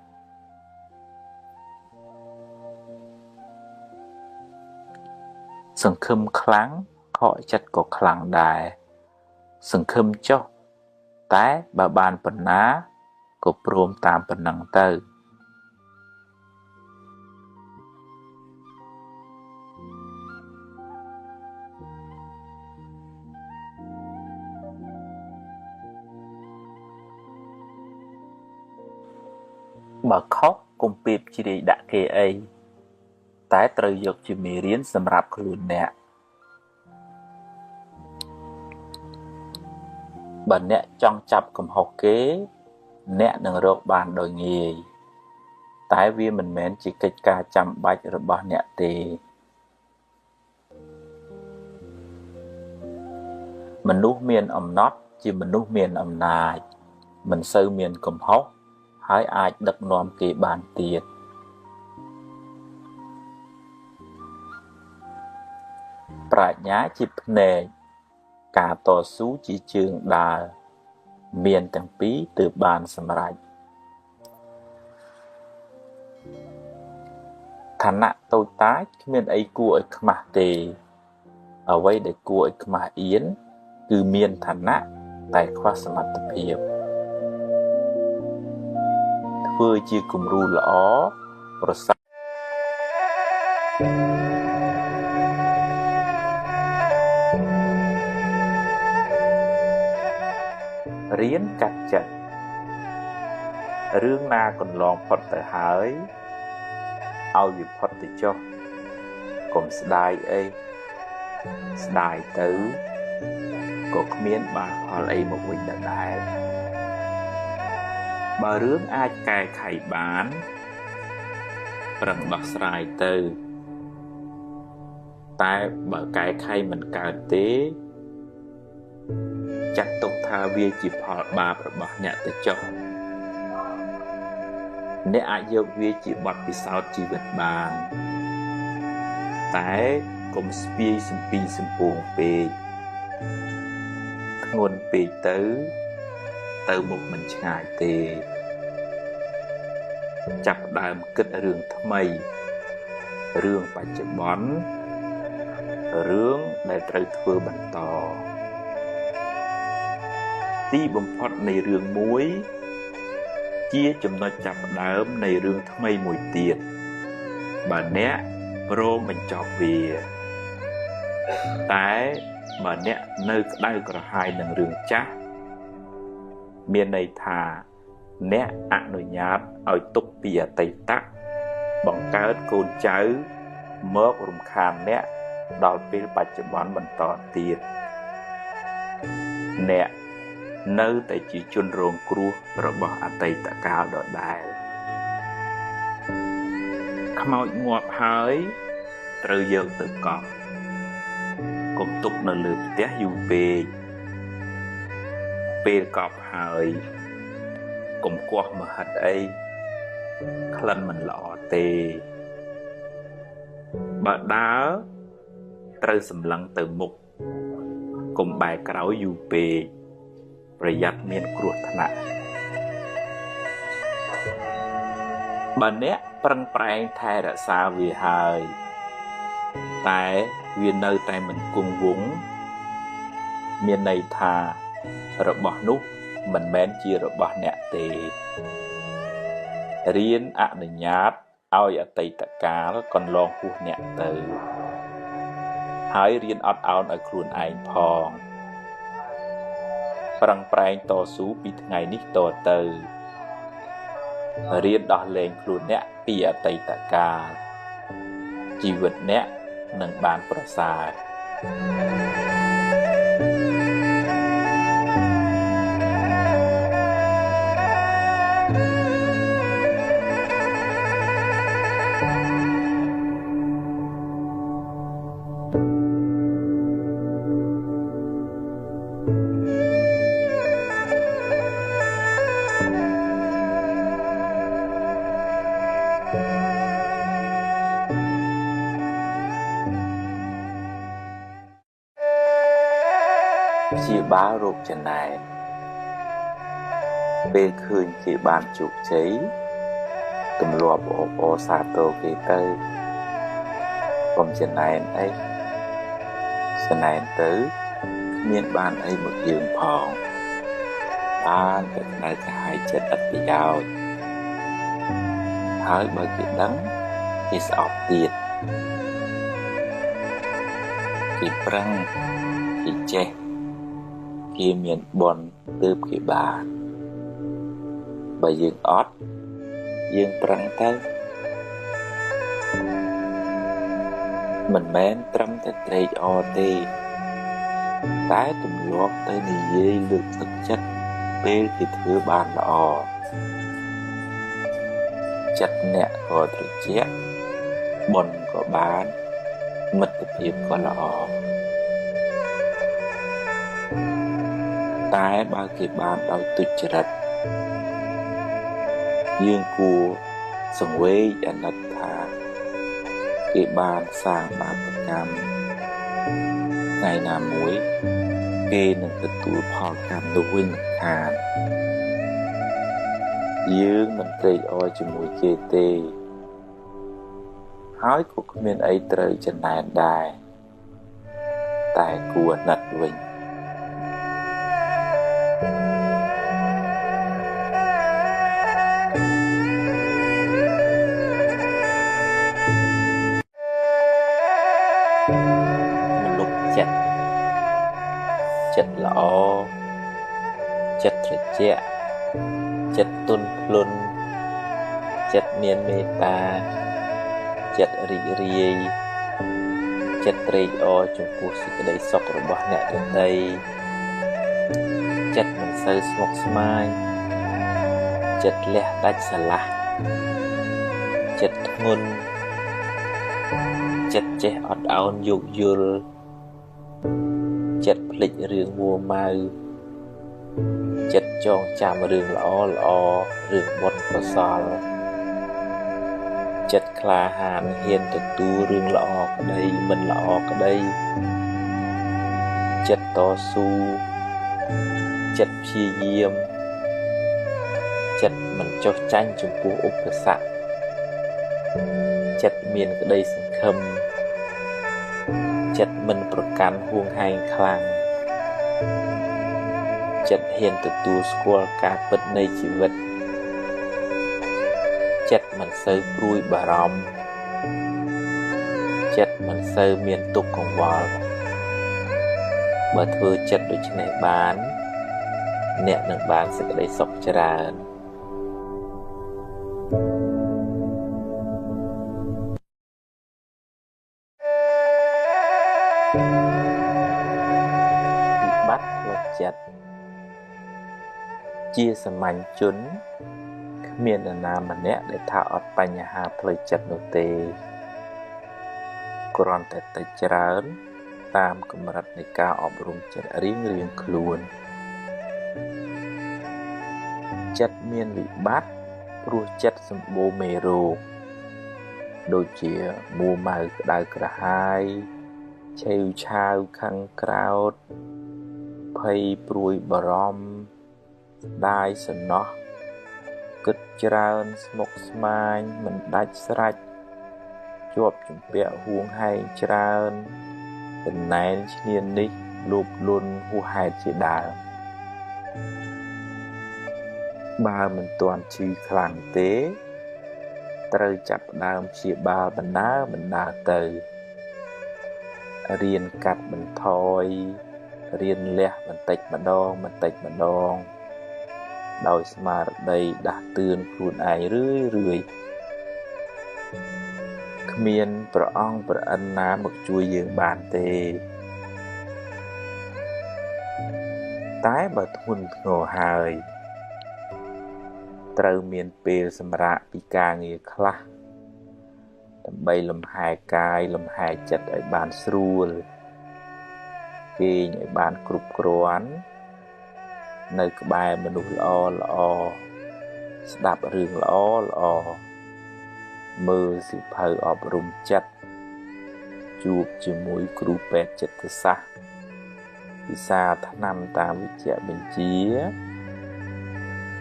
សង្ឃឹមខ្លាំង ខកចិត្តក៏ខ្លាំងដែរ សង្ឃឹមចុះ តែបើបានប៉ុណ្ណា ក៏ព្រមតាមប៉ុណ្ណឹងទៅ បើខុសកុំពេបជ្រាយដាក់គេអី តែត្រូវយកជាមេរៀនសម្រាប់ខ្លួនអ្នក បើអ្នកចង់ចាប់កំហុសគេ អ្នកនឹងរកបានដោយងាយ តែវាមិនមែនជាកិច្ចការចាំបាច់របស់អ្នកទេ មនុស្សមានអំណត់ជាមនុស្សមានអំណាច មិនសូវមានកំហុស ហើយអាចដឹកនាំគេបានទៀត ប្រាជ្ញាជាភ្នែកការតស៊ូជាជើងដើរមានទាំងពីរទើបបានសម្រេចឋានៈតូចតាចគ្មានអីគួរឲ្យខ្មាស់ទេអ្វីដែលគួរឲ្យខ្មាស់អៀនគឺមានឋានៈតែខ្វះសមត្ថភាពធ្វើជាគំរូល្អប្រសើររៀនកាត់ចិត្តរឿងណាកន្លងផុតទៅហើយឲ្យវាផុតទៅចុះកុំស្ដាយអីស្ដាយទៅក៏គ្មានបានផលអីមកវិញដដែលបើរឿងអាចកែខៃបានប្រឹងដោះស្រាយទៅតែបើកែខៃមិនកើតទេចាត់ទុកថាវាជាផលបាបរបស់អ្នកទៅចុះអ្នកអាចយកវាជាបទពិសោធន៍ជីវិតបានតែកុំស្ពាយសំពីងសំពោងពេកធ្ងន់ពេកទៅទៅមុខមិនឆ្ងាយទេចាប់ផ្ដើមគិតរឿងថ្មីរឿងបច្ចុប្បន្នរឿងដែលត្រូវធ្វើបន្តទីបំផុតនៃរឿងមួយជាចំណុចចាប់ផ្ដើមនៃរឿងថ្មីមួយទៀតបើអ្នកព្រមបញ្ចប់វាតែបើអ្នកនៅក្តៅក្រហាយនឹងរឿងចាស់មានន័យថាអ្នកអនុញ្ញាតឲ្យទុកពីអតីតបង្កើតកូនចៅមករំខានអ្នកដល់ពេលបច្ចុប្បន្នបន្តទៀតអ្នកនៅតែជាជនរងគ្រោះរបស់អតីតកាលដដែលខ្មោចងាប់ហើយត្រូវយកទៅកប់កុំទុកនៅលើផ្ទះយូរពេកពេលកប់ហើយកុំគាស់មហិតអីក្លិនមិនល្អទេបើដើរត្រូវសម្លឹងទៅមុខកុំបែរក្រោយយូរពេកប្រយ័ត្នមានគ្រោះថ្នាក់បើអ្នកប្រឹងប្រែងថែរក្សាវាហើយតែវានៅតែមិនគង់វង្សមានន័យថារបស់នោះមិនមែនជារបស់អ្នកទេរៀនអនុញ្ញាតឲ្យអតីតកាលកន្លងហួសអ្នកទៅហើយរៀនអត់ឱនឲ្យខ្លួនឯងផងប្រឹងប្រែងតស៊ូពីថ្ងៃនេះតទៅរៀនដោះលែងខ្លួនអ្នកពីអតីតកាលជីវិតអ្នកនឹងបានប្រសើរព្យាបាលរោគចំណែនពេលឃើញគេបានជោគជ័យទម្លាប់អបអរសាទរគេទៅកុំចំណែនអីចំណែនទៅគ្មានបានអីមកយើងផងបានតែក្តៅក្រហាយចិត្តឥតប្រយោជន៍ហើយបើគេដឹងគេស្អប់ទៀតគេប្រឹងគេចេះគេមានបុណ្យទើបគេបានបើយើងអត់យើងប្រឹងទៅមិនមែនត្រឹមតែត្រេកអរទេតែទម្លាប់ទៅនិយាយលើកទឹកចិត្តពេលគេធ្វើបានល្អចិត្តអ្នកក៏ត្រជាក់បុណ្យក៏បានមិត្តភាពក៏ល្អតែបើគេបានដោយទុច្ចរិតយើងគួរសង្វេគអាណិតថាគេបានសាងបាបកម្ម ថ្ងៃណាមួយគេនឹងទទួលផលកម្មនោះវិញមិនខានយើងមិនត្រេកអរជាមួយគេទេហើយក៏គ្មានអីត្រូវចំណែនដែរតែគួរអាណិតវិញមនុស្សចិត្តចិត្តល្អចិត្តត្រជាក់ចិត្តទន់ភ្លន់ចិត្តមានមេត្តាចិត្តរីករាយចិត្តត្រេកអរចំពោះសេចក្តីសុខរបស់អ្នកដទៃចិត្តមិនសូវស្មុគស្មាញចិត្តលះដាច់ស្រឡះចិត្តធ្ងន់ចិត្តចេះអត់ឱនយោគយល់ចិត្តភ្លេចរឿងមួម៉ៅចិត្តចងចាំរឿងល្អល្អរឿងបុណ្យកុសលចិត្តក្លាហានហ៊ានទទួលរឿងល្អក្តីមិនល្អក្តីចិត្តតស៊ូចិត្តព្យាយាមចិត្តមិនចុះចាញ់ចំពោះឧបសគ្គចិត្តមានក្តីសង្ឃឹមចិត្តមិនប្រកាន់ហួងហែងខ្លាំងចិត្តហ៊ានទទួលស្គាល់ការពិតនៃជីវិតចិត្តមិនសូវព្រួយបារម្ភចិត្តមិនសូវមានទុក្ខកង្វល់បើធ្វើចិត្តដូច្នេះបានអ្នកនឹងបានសេចក្តីសុខច្រើនវិបត្តិផ្លូវចិត្តជាសាមញ្ញជនគ្មាននរណាម្នាក់ដែលថាអត់បញ្ហាផ្លូវចិត្តនោះទេគ្រាន់តែតិចច្រើនតាមកម្រិតនៃការអប់រំចិត្តរៀងៗខ្លួនចិត្តមានវិបត្តិព្រោះចិត្តសម្បូរមេរោគដូចជាមួម៉ៅក្តៅក្រហាយឆេវឆាវខឹងក្រោធភ័យព្រួយបារម្ភស្ដាយសំណោះគិតច្រើនស្មុគស្មាញមិនដាច់ស្រេចជាប់ជំពាក់ហួងហែងច្រើនចំណែនឈ្នាននេះលោភលន់ហួសហេតុជាដើមបើមិនទាន់ឈឺខ្លាំងទេត្រូវចាប់ផ្ដើមព្យាបាលបណ្ដើរទៅរៀនកាត់បន្ថយរៀនលះបន្តិចម្ដងដោយស្មារតីដាស់តឿនខ្លួនឯងរឿយៗគ្មានព្រះអង្គព្រះឥន្ទណាមកជួយយើងបានទេតែបើធ្ងន់ធ្ងរហើយត្រូវមានពេលសម្រាកពីការងារខ្លះដើម្បីលំហែកាយលំហែចិត្តឲ្យបានស្រួលគេងឲ្យបានគ្រប់គ្រាន់នៅក្បែរមនុស្សល្អល្អស្ដាប់រឿងល្អល្អមើលសៀវភៅអប់រំចិត្តជួបជាមួយគ្រូពេទ្យចិត្តសាស្ត្រពិសាថ្នាំតាមវិជ្ជបញ្ជា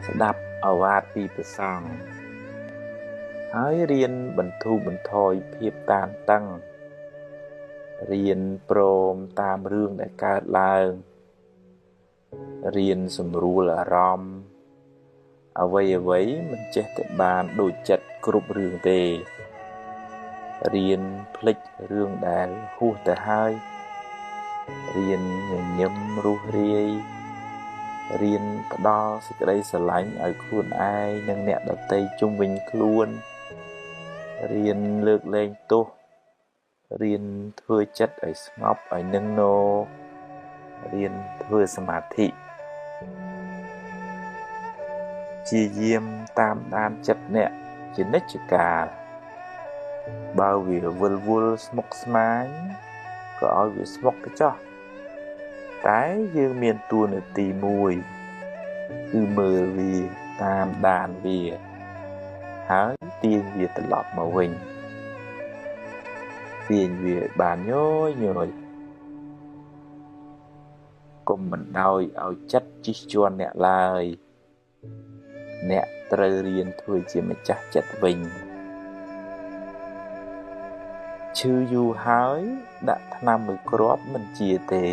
ស្ដាប់ឱវាទពីព្រះសង្ឃហើយរៀនបន្ធូរបន្ថយភាពតានតឹងរៀនព្រមតាមរឿងដែលកើតឡើងរៀនសម្រួលអារម្មណ៍អ្វីៗមិនចេះតែបានដូចចិត្តគ្រប់រឿងទេរៀនភ្លេចរឿងដែលហួសទៅហើយរៀនញញឹមរួសរាយរៀនផ្ដល់សេចក្តីស្រឡាញ់ឲ្យខ្លួនឯងនិងអ្នកដទៃជុំវិញខ្លួនរៀនលើកលែងទោសរៀនធ្វើចិត្តឲ្យស្ងប់ឲ្យនឹងណរៀនធ្វើសមាធិជាយាមតាមដានចិត្តអ្នកជានិច្ចកាលបើវាវិលវល់ស្មុគស្មាញក៏ឲ្យវាស្មុគទៅចោះតែយើងមានតួនាទីមួយគឺមើលវាតាមដានវាហើយទាញវាត្រឡប់មកវិញទាញវាបានញយញយ កុំបណ្ដោយឲ្យចិត្តជិះជាន់អ្នកឡើយអ្នកត្រូវរៀនធ្វើជាម្ចាស់ចិត្តវិញឈឺយូរហើយដាក់ថ្នាំមួយគ្រាប់មិនជាទេ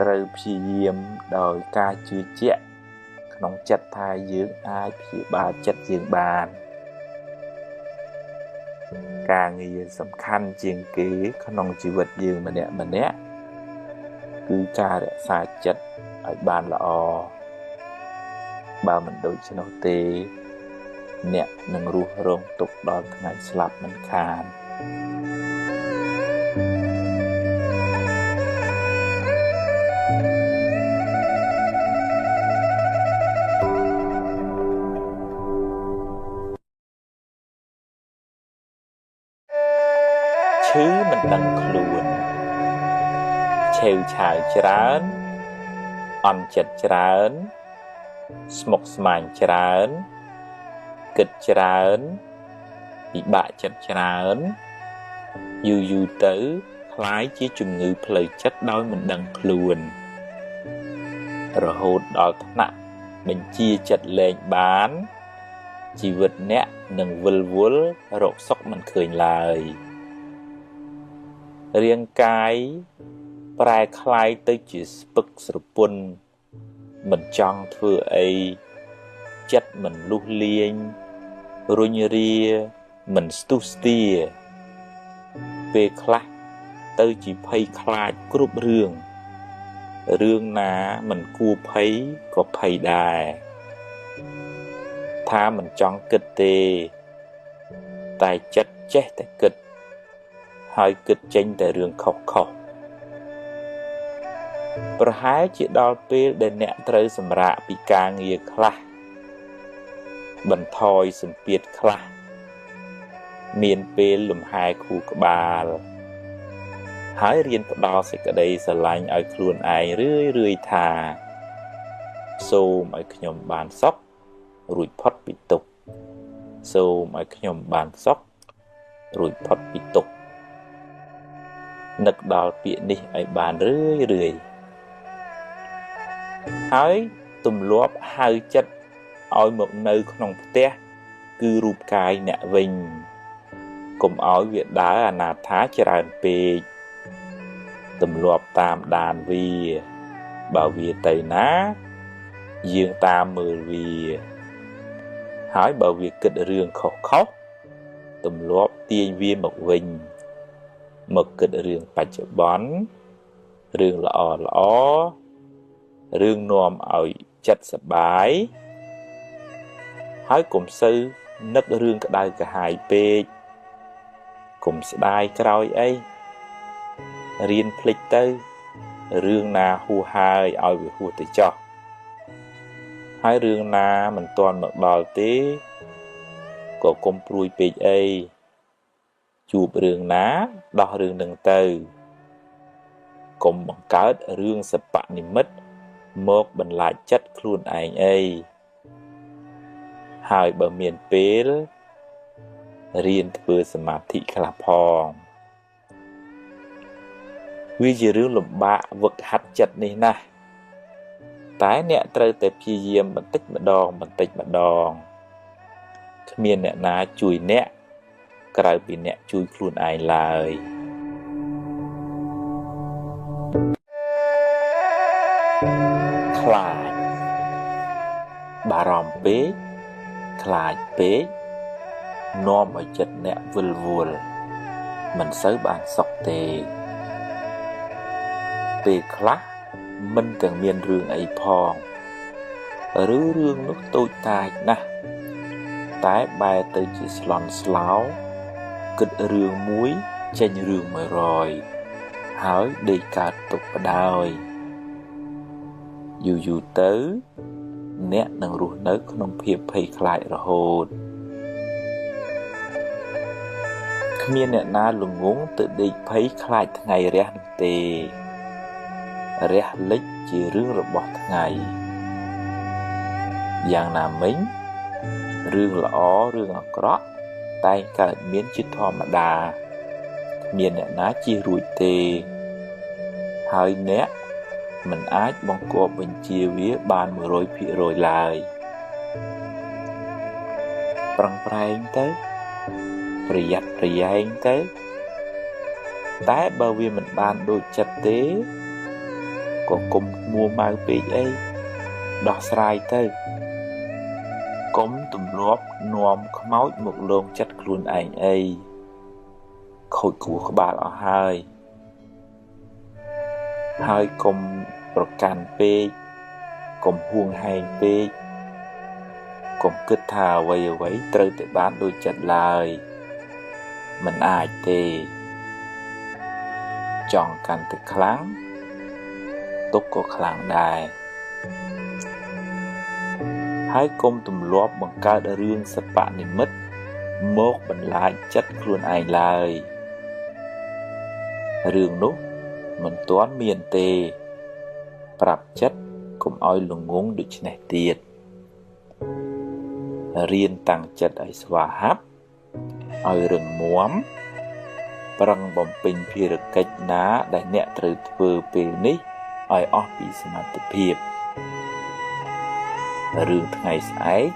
ត្រូវព្យាយាមដោយការជឿជាក់ក្នុងចិត្តថាយើងអាចព្យាបាលចិត្តយើងបានការងារសំខាន់ជាងគេក្នុងជីវិតយើងម្នាក់ម្នាក់គឺការរក្សាចិត្តឲ្យបានល្អបើមិនដូច្នោះទេអ្នកនឹងរស់រងទុក្ខដល់ថ្ងៃស្លាប់មិនខានឈឺមិនដឹងខ្លួនឆេវឆាវច្រើនអន់ចិត្តច្រើនស្មុគស្មាញច្រើនគិតច្រើនពិបាកចិត្តច្រើនយូរយូរទៅក្លាយជាជំងឺផ្លូវចិត្តដោយមិនដឹងខ្លួនរហូតដល់ថ្នាក់បញ្ជាចិត្តលែងបានជីវិតអ្នកនឹងវិលវល់រកសុខមិនឃើញឡើយរាងកាយប្រែក្លាយទៅជាស្ពឹកស្រពន់មិនចង់ធ្វើអីចិត្តមិនលុះលាញរុញរាមិនស្ទុះស្ទាពេលខ្លះទៅជាភ័យខ្លាចគ្រប់រឿងរឿងណាមិនគួរភ័យក៏ភ័យដែរថាមិនចង់គិតទេតែចិត្តចេះតែគិតហើយគិតចេញតែរឿងខុសៗប្រហែលជាដល់ពេលដែលអ្នកត្រូវសម្រាកពីការងារខ្លះបន្ថយសម្ពាធខ្លះមានពេលលំហែខួរក្បាលហើយរៀនផ្ដល់សេចក្តីស្រឡាញ់ឲ្យខ្លួនឯងរឿយៗថាសូមឲ្យខ្ញុំបានសុខរួចផុតពីទុក្ខសូមឲ្យខ្ញុំបានសុខរួចផុតពីទុក្ខនឹកដល់ពាក្យនេះឲ្យបានរឿយៗហើយទម្លាប់ហៅចិត្តឲ្យមកនៅក្នុងផ្ទះគឺរូបកាយអ្នកវិញកុំឲ្យវាដើរអនាថាច្រើនពេកទម្លាប់តាមដានវាបើវាទៅណាយើងតាមមើលវាហើយបើវាគិតរឿងខុសៗទម្លាប់ទាញវាមកវិញមកគិតរឿងបច្ចុប្បន្នរឿងល្អល្អរឿងនាំឲ្យចិត្តសប្បាយហើយកុំសូវនឹករឿងក្តៅក្រហាយពេកកុំស្ដាយក្រោយអីរៀនភ្លេចទៅរឿងណាហួសហើយឲ្យវាហួសទៅចោះហើយរឿងណាមិនទាន់មកដល់ទេក៏កុំព្រួយពេកអីជួបរឿងណាដោះរឿងនឹងទៅកុំបង្កើតរឿងសបនិមិត្តមកបន្លាចចិត្តខ្លួនឯងអីហើយបើមានពេលរៀនធ្វើសមាធិខ្លះផងវាជារឿងលំបាកវឹកហាត់ចិត្តនេះណាស់តែអ្នកត្រូវតែព្យាយាមបន្តិចម្ដងបន្តិចម្ដងគ្មានអ្នកណាជួយអ្នកក្រៅពីអ្នកជួយខ្លួនឯងឡើយខ្លាចបារម្ភពេកខ្លាចពេកនាំឲ្យចិត្តអ្នកវិលវល់មិនសូវបានសុខទេពេលខ្លះមិនទាំងមានរឿងអីផងឬរឿងនោះតូចតាចណាស់តែបែរទៅជាស្លន់ស្លោគិតរឿងមួយចេញរឿង100ហើយដេកកើតទុក្ខបដ ாய் យូរយូរទៅអ្នកនឹងរស់នៅក្នុងភាពភ័យខ្លាចរហូតគ្មានអ្នកណាល្ងង់ទៅដេកភ័យខ្លាចថ្ងៃរះនោះទេរះលិចជារឿងរបស់ថ្ងៃយ៉ាងណាមិញរឿងល្អរឿងអាក្រក់តែងកើតមានជាធម្មតាគ្មានអ្នកណាជៀសរួចទេ ហើយអ្នកមិនអាចបង្គាប់បញ្ជាវាបាន100%ឡើយប្រឹងប្រែងទៅប្រយ័ត្នប្រយែងទៅតែបើវាមិនបានដូចចិត្តទេក៏កុំមួម៉ៅពេកអីដោះស្រាយទៅកុំទម្លាប់នាំខ្មោចមកលងចិត្តខ្លួនឯងអីខូចខួរក្បាលអស់ហើយហើយកុំប្រកាន់ពេកកុំហួងហែងពេកកុំគិតថាអ្វីអ្វីត្រូវតែបានដូចចិត្តឡើយមិនអាចទេចង់កាន់តែខ្លាំងទុក្ខក៏ខ្លាំងដែរហើយកុំទម្លាប់បង្កើតរឿងសបនិមិត្តមកបន្លាចចិត្តខ្លួនឯងឡើយរឿងនោះមិនទាន់មានទេប្រាប់ចិត្តកុំឲ្យល្ងងដូច្នេះទៀតរៀនតាំងចិត្តឲ្យស្វាហាប់ឲ្យរឹងមាំប្រឹងបំពេញភារកិច្ចណាដែលអ្នកត្រូវធ្វើពេលនេះឲ្យអស់ពីសមត្ថភាពរឿងថ្ងៃស្អែក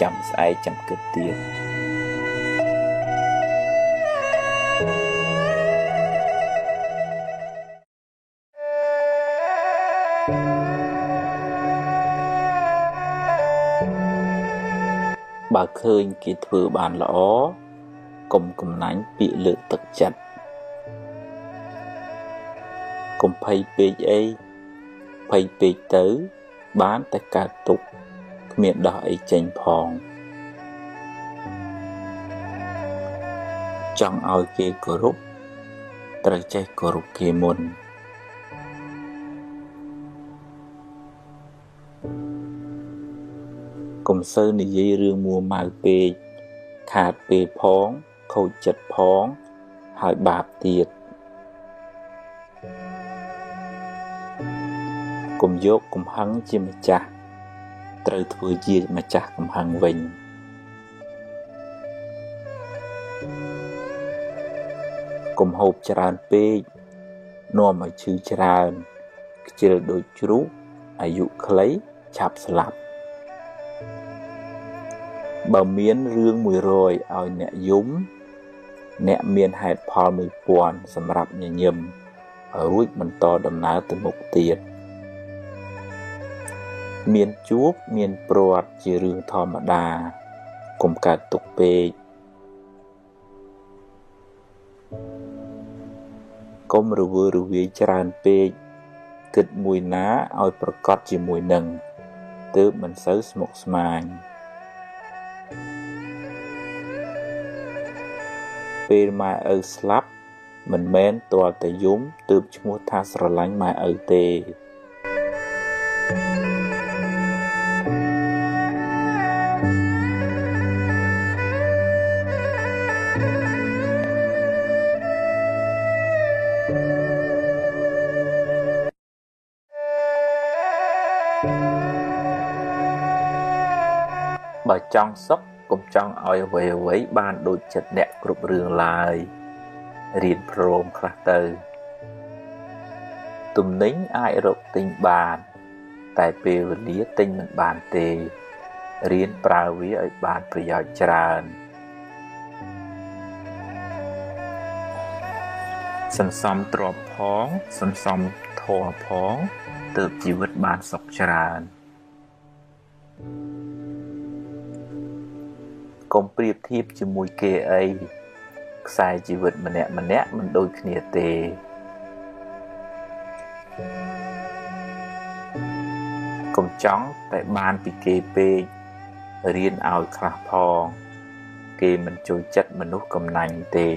ចាំស្អែកចាំគិតទៀតបើឃើញគេធ្វើបានល្អកុំកំណាញ់ពាក្យលើកទឹកចិត្តកុំភ័យពេកអីភ័យពេកទៅបានតែកើតទុក្ខគ្មានដោះអីចេញផងចង់ឲ្យគេគោរពត្រូវចេះគោរពគេមុនកុំសូវនិយាយរឿងមួម៉ៅពេកខាតពេលផងខូចចិត្តផងហើយបាបទៀតកុំយកកំហឹងជាម្ចាស់ត្រូវធ្វើជាម្ចាស់កំហឹងវិញកុំហូបច្រើនពេកនាំឲ្យឈឺច្រើនខ្ជិលដូចជ្រូកអាយុខ្លីឆាប់ស្លាប់បើមានរឿង100ឲ្យអ្នកយំអ្នកមានហេតុផល1000សម្រាប់ញញឹមរួចបន្តដំណើរទៅមុខទៀតមានជួបមានព្រាត់ជារឿងធម្មតាកុំកើតទុក្ខពេកកុំរវើរវាយច្រើនពេកគិតមួយណាឲ្យប្រកបជាមួយនឹងទើបមិនសូវស្មុគស្មាញពេលម៉ែឪស្លាប់មិនមែនទាល់តែយំទើបឈ្មោះថាស្រឡាញ់ម៉ែឪទេបើចង់សុខកុំចង់ឲ្យអ្វីៗបានដូចចិត្តអ្នកគ្រប់រឿងឡើយរៀនព្រមខ្លះទៅទំនិញអាចរកទិញបានតែពេលវេលាទិញមិនបានទេរៀនប្រើវាឲ្យបានប្រយោជន៍ច្រើនសន្សំទ្រព្យផងសន្សំធម៌ផងទើបជីវិតបានសុខច្រើនកុំប្រៀបធៀបជាមួយគេអីខ្សែជីវិតម្នាក់ម្នាក់មិនដូចគ្នាទេកុំចង់តែបានពីគេពេករៀនឲ្យខ្លះផងគេមិនចូលចិត្តមនុស្សកំណាញ់ទេ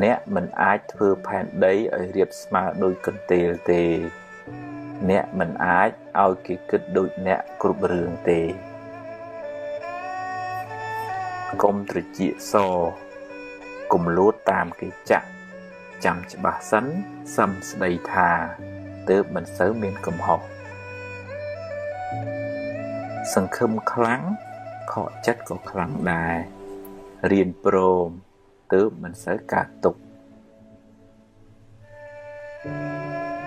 អ្នកមិនអាចធ្វើផែនដីឲ្យរាបស្មើដូចកន្ទេលទេអ្នកមិនអាចឲ្យគេគិតដូចអ្នកគ្រប់រឿងទេកុំត្រចៀកសកុំលោតតាមគេចាក់ចាំច្បាស់សិនសឹមស្ដីថាទើបមិនសូវមានកំហុសសង្ឃឹមខ្លាំងខកចិត្តក៏ខ្លាំងដែររៀនព្រមទើបមិនសូវកើតទុក្ខ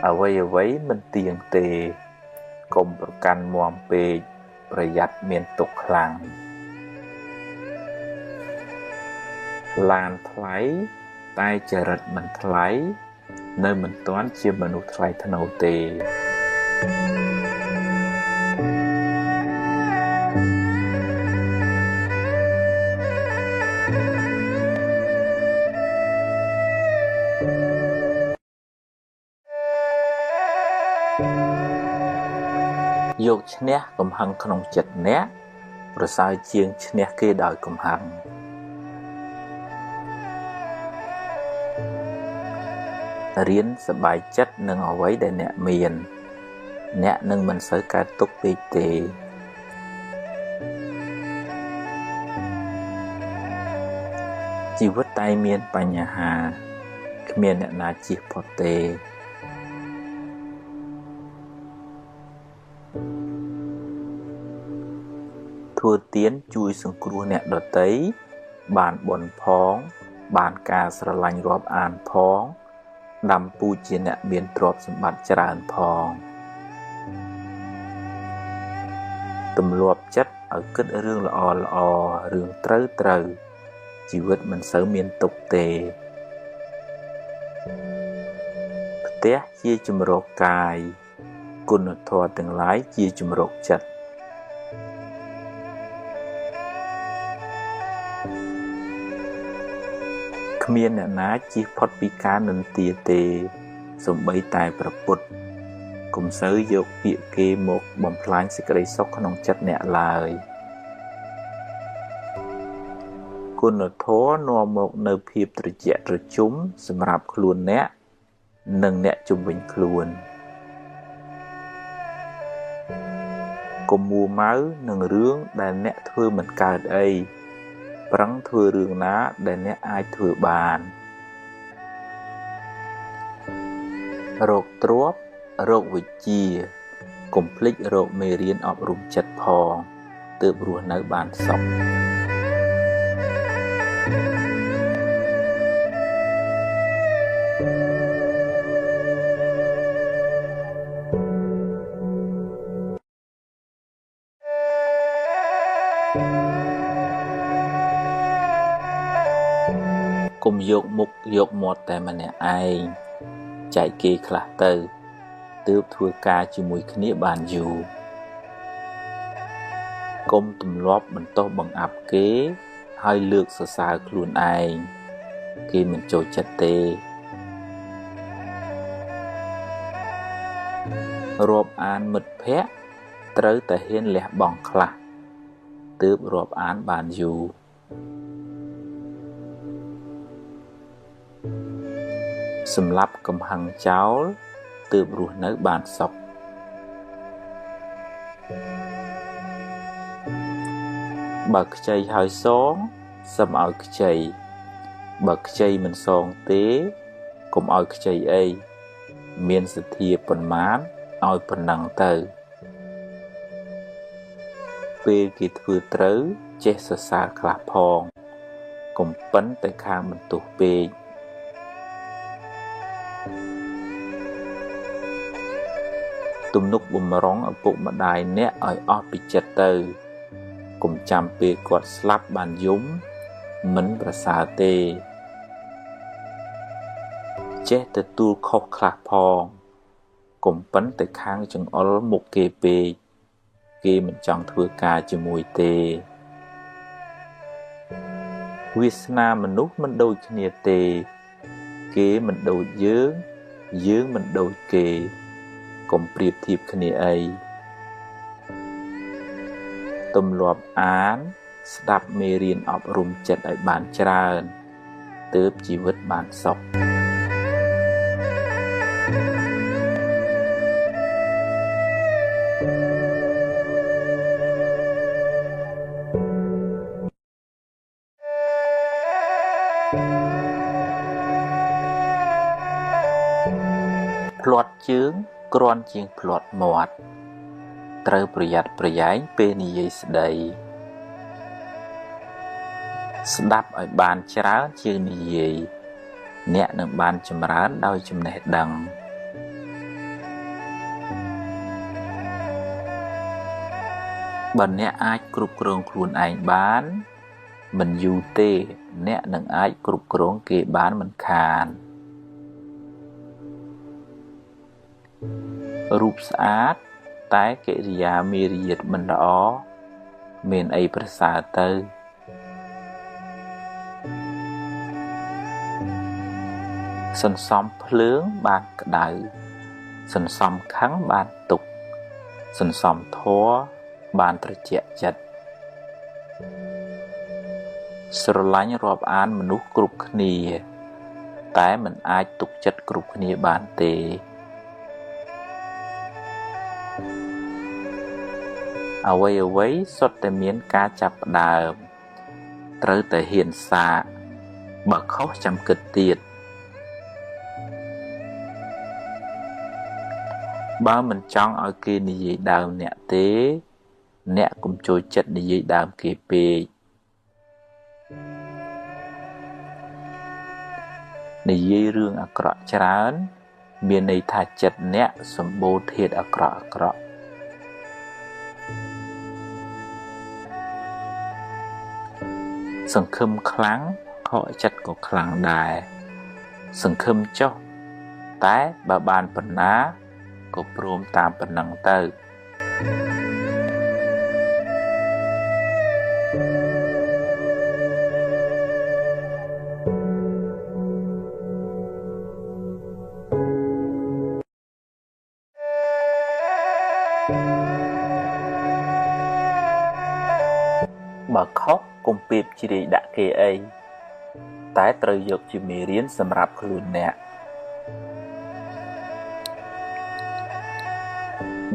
អ្វីៗមិនទៀងទេកុំប្រកាន់មាំពេកប្រយ័ត្នមានទុក្ខខ្លាំងឡានថ្លៃតែចរិតមិនថ្លៃនៅមិនទាន់ជាមនុស្សថ្លៃថ្នូរទេយកឈ្នះកំហឹងក្នុងចិត្តអ្នកប្រសើរជាងឈ្នះគេដោយកំហឹងរៀនសប្បាយចិត្តនឹងអ្វីដែលអ្នកមានអ្នកនឹងមិនសូវកើតទុក្ខពេកទេជីវិតតែមានបញ្ហាគ្មានអ្នកណាជៀសផុតទេធ្វើទានជួយសង្គ្រោះអ្នកដទៃបានបុណ្យផងបានការស្រឡាញ់រាប់អានផងដាំពូជជាអ្នកមានទ្រព្យសម្បត្តិច្រើនផងទម្លាប់ចិត្តឲ្យគិតរឿងល្អល្អរឿងត្រូវត្រូវជីវិតមិនសូវមានទុក្ខទេផ្ទះជាជម្រកកាយគុណធម៌ទាំងឡាយជាជម្រកចិត្តគ្មានអ្នកណាជៀសផុតពីការនិន្ទាទេសូម្បីតែព្រះពុទ្ធកុំសូវយកពាក្យគេមកបំផ្លាញសេចក្តីសុខក្នុងចិត្តអ្នកឡើយគុណធម៌នាំមកនូវភាពត្រជាក់ត្រជុំសម្រាប់ខ្លួនអ្នកនិងអ្នកជុំវិញខ្លួនកុំមួម៉ៅនឹងរឿងដែលអ្នកធ្វើមិនកើតអីប្រឹងធ្វើរឿងណាដែលអ្នកអាចធ្វើបានរកទ្រព្យរកវិជ្ជាកុំភ្លេចរកមេរៀនអប់រំចិត្តផងទើបរស់នៅបានសុខកុំយកមុខយកមាត់តែម្នាក់ឯងចែកគេខ្លះទៅទើបធ្វើការជាមួយគ្នាបានយូរកុំទម្លាប់បន្ទោសបង្អាប់គេហើយលើកសរសើរខ្លួនឯងគេមិនចូលចិត្តទេរាប់អានមិត្តភក្តិត្រូវតែហ៊ានលះបង់ខ្លះទើបរាប់អានបានយូរសម្លាប់កំហឹងចោលទើបរស់នៅបានសុខបើខ្ចីហើយសងសុំឲ្យខ្ចីបើខ្ចីមិនសងទេកុំឲ្យខ្ចីអីមានសទ្ធាប៉ុន្មានឲ្យប៉ុណ្ណឹងទៅពេលគេធ្វើត្រូវចេះសរសើរខ្លះផងកុំប៉ិនតែខាងបន្ទោសពេកទំនុកបំរុងឪពុកម្ដាយអ្នកឲ្យអស់ពីចិត្តទៅកុំចាំពេលគាត់ស្លាប់បានយំមិនប្រសើរទេចេះទទួលខុសខ្លះផងកុំប៉ិនតែខាងចង្អុលមុខគេពេកគេមិនចង់ធ្វើការជាមួយទេវាសនាមនុស្សមិនដូចគ្នាទេគេមិនដូចយើងយើងមិនដូចគេកុំប្រៀបធៀបគ្នាអីទម្លាប់អានស្ដាប់មេរៀនអប់រំចិត្តឲ្យបានច្រើនទើបជីវិតបានសុខភ្លាត់ជើងគ្រាន់ជាងភ្លាត់មាត់ត្រូវប្រយ័ត្នប្រយែងពេលនិយាយស្ដីស្ដាប់ឲ្យបានច្រើនជាងនិយាយអ្នកនឹងបានចម្រើនដោយចំណេះដឹង បើអ្នកអាចគ្រប់គ្រងខ្លួនឯងបានមិនយូរទេអ្នកនឹងអាចគ្រប់គ្រងគេបានមិនខានរូបស្អាតតែកិរិយាមារយាទមិនល្អមានអីប្រសើរទៅសន្សំភ្លើងបានក្តៅសន្សំខឹងបានទុក្ខសន្សំធម៌បានត្រជាក់ចិត្តស្រឡាញ់រាប់អានមនុស្សគ្រប់គ្នាតែមិនអាចទុកចិត្តគ្រប់គ្នាបានទេអ្វីៗសុទ្ធតែមានការចាប់ផ្ដើមត្រូវតែហ៊ានសាកបើខុសចាំគិតទៀតបើមិនចង់ឲ្យគេនិយាយដើមអ្នកទេអ្នកកុំចូលចិត្តនិយាយដើមគេពេកនិយាយរឿងអាក្រក់ច្រើនមានន័យថាចិត្តអ្នកសម្បូរធាតុអាក្រក់អាក្រក់សង្ឃឹមខ្លាំងខកចិត្តក៏ខ្លាំងដែរសង្ឃឹមចុះតែបើបានប៉ុណ្ណាក៏ព្រមតាមប៉ុណ្ណឹងទៅបើខុសកុំពេបជ្រាយដាក់គេអីតែត្រូវយកជាមេរៀនសម្រាប់ខ្លួនអ្នក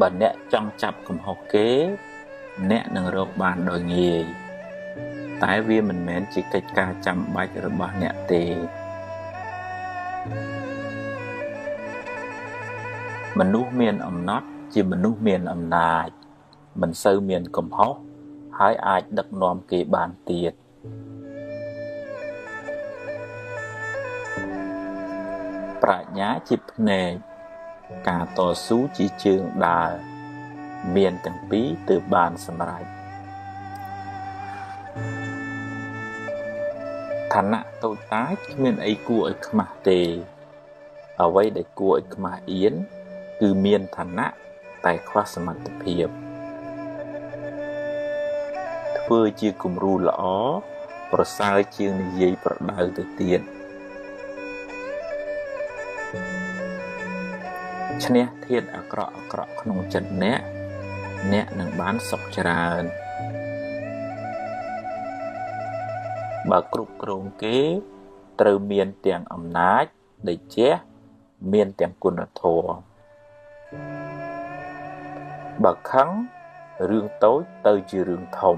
បើអ្នកចង់ចាប់កំហុសគេអ្នកនឹងរកបានដោយងាយតែវាមិនមែនជាកិច្ចការចាំបាច់របស់អ្នកទេមនុស្សមានអំណត់ជាមនុស្សមានអំណាចមិនសូវមានកំហុសហើយអាចដឹកនាំគេបានទៀតប្រាជ្ញាជាភ្នែកការតស៊ូជាជើងដើរមានទាំងពីរទើបបានសម្រេចឋានៈតូចតាចគ្មានអីគួរឲ្យខ្មាស់ទេអ្វីដែលគួរឲ្យខ្មាស់អៀនគឺមានឋានៈតែខ្វះសមត្ថភាពធ្វើជាគំរូល្អប្រសើរជាងនិយាយប្រដៅទៅទៀតឈ្នះធាតុអាក្រក់អាក្រក់ក្នុងចិត្តអ្នកអ្នកនឹងបានសុខច្រើនបើគ្រប់គ្រងគេត្រូវមានទាំងអំណាចដីជះមានទាំងគុណធម៌បើខឹងរឿងតូចទៅជារឿងធំ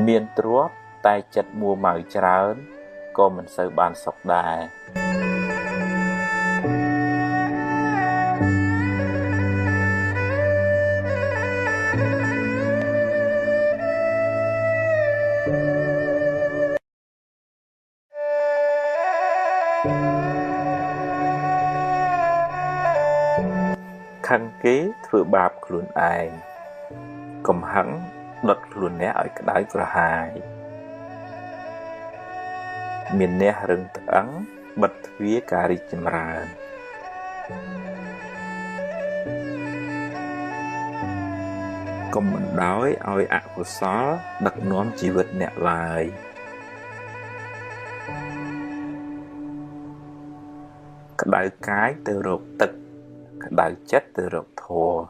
មានទ្រព្យតែចិត្តមួម៉ៅច្រើនក៏មិនសូវបានសុខដែរខឹងគេធ្វើបាបខ្លួនឯងកំហឹងដុតខ្លួនអ្នកឲ្យក្តៅក្រហាយមានអ្នករឹងត្អឹងបិទទ្វារការរីកចម្រើនកុំបណ្ដោយឲ្យអកុសលដឹកនាំជីវិតអ្នកឡើយក្តៅកាយទៅរកទឹកក្តៅចិត្តទៅរកធម៌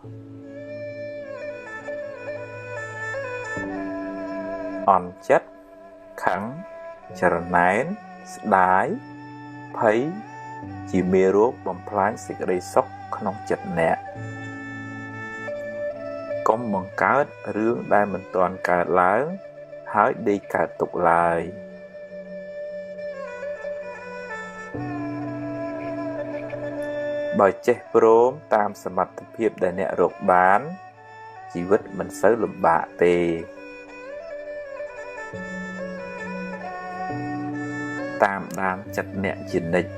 អន់ចិត្តខឹងច្រណែនស្ដាយភ័យជាមេរោគបំផ្លាញសេចក្តីសុខក្នុងចិត្តអ្នកកុំបង្កើតរឿងដែលមិនទាន់កើតឡើងហើយដេកកើតទុកឡើយបើចេះព្រមតាមសមត្ថភាពដែលអ្នករកបានជីវិតមិនសូវលំបាកទេតាមដានចិត្តអ្នកជានិច្ច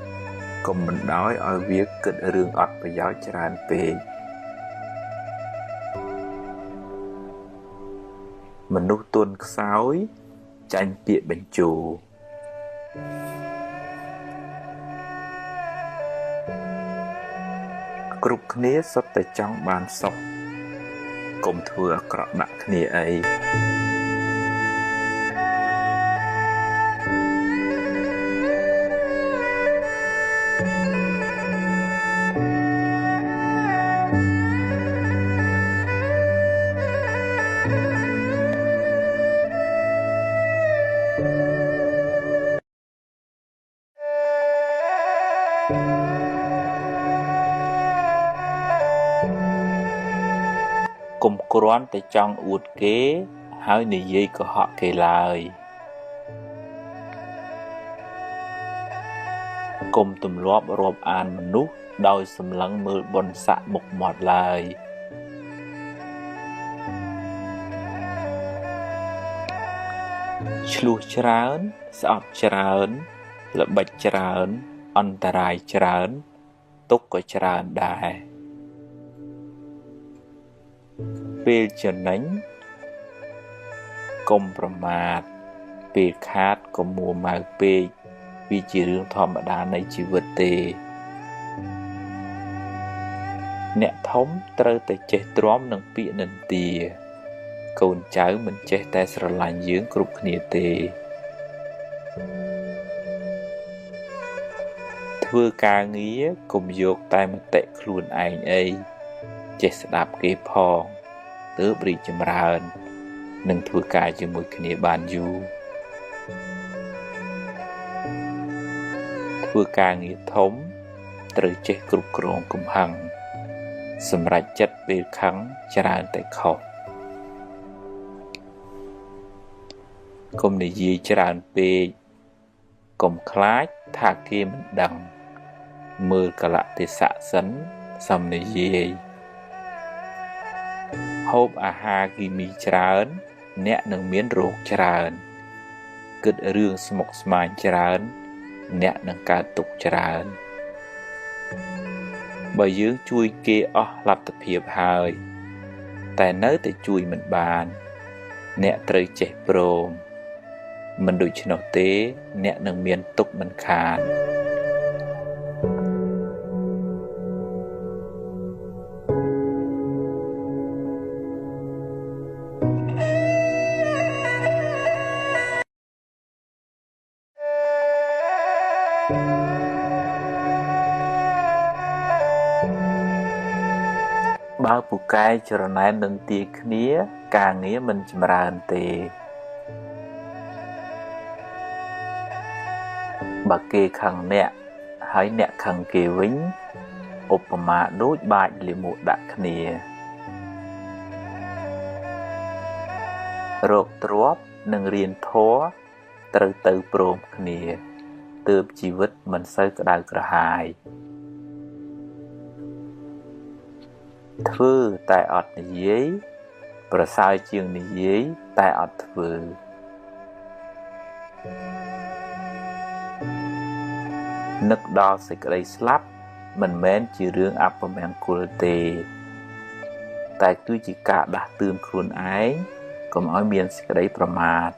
កុំបណ្ដោយឲ្យវាគិតរឿងអត់ប្រយោជន៍ច្រើនពេកមនុស្សទន់ខ្សោយចាញ់ពាក្យបញ្ជោគ្រប់គ្នាសុទ្ធតែចង់បានសុខកុំធ្វើអាក្រក់ដាក់គ្នាអីកុំគ្រាន់តែចង់អួតគេហើយនិយាយកុហកគេឡើយកុំទម្លាប់រាប់អានមនុស្សដោយសម្លឹងមើលបុណ្យស័ក្តិមុខមាត់ឡើយឆ្លោះច្រើនស្អប់ច្រើនល្បិចច្រើនអន្តរាយច្រើនទុក្ខក៏ច្រើនដែរពេលចំណេញកុំប្រមាទពេលខាតកុំមួម៉ៅពេកវាជារឿងធម្មតានៃជីវិតទេអ្នកធំត្រូវតែចេះទ្រាំនឹងពាក្យនិន្ទាកូនចៅមិនចេះតែស្រឡាញ់យើងគ្រប់គ្នាទេធ្វើការងារកុំយកតែមតិខ្លួនឯងអីចេះស្ដាប់គេផងទើបរីកចម្រើននិងធ្វើការជាមួយគ្នាបានយូរធ្វើការងារធំត្រូវចេះគ្រប់គ្រងកំហឹងសម្រេចចិត្តពេលខឹងច្រើនតែខុសកុំនិយាយច្រើនពេកកុំខ្លាចថាគេមិនដឹងមើលកាលៈទេសៈសិនសំនិយាយហូបអាហារគីមីច្រើនអ្នកនឹងមានរោគច្រើនគិតរឿងស្មុគស្មាញច្រើនអ្នកនឹងកើតទុក្ខច្រើនបើយើងជួយគេអស់លទ្ធភាពហើយតែនៅតែជួយមិនបានអ្នកត្រូវចេះព្រមមិនដូច្នោះទេអ្នកនឹងមានទុក្ខមិនខានបើពូកែច្រណែននឹងទាគ្នាការងារមិនចម្រើនទេបើគេខឹងអ្នកហើយអ្នកខឹងគេវិញឧបមាដូចបាចលាមកដាក់គ្នារកទ្រព្យនិងរៀនធម៌ត្រូវទៅព្រមគ្នាទើបជីវិតមិនសូវក្តៅក្រហាយធ្វើតែអត់និយាយប្រសើរជាងនិយាយតែអត់ធ្វើនឹកដល់សេចក្តីស្លាប់មិនមែនជារឿងអពមង្គលទេតែគឺជាការដាស់តឿនខ្លួនឯងកុំឲ្យមានសេចក្តីប្រមាទ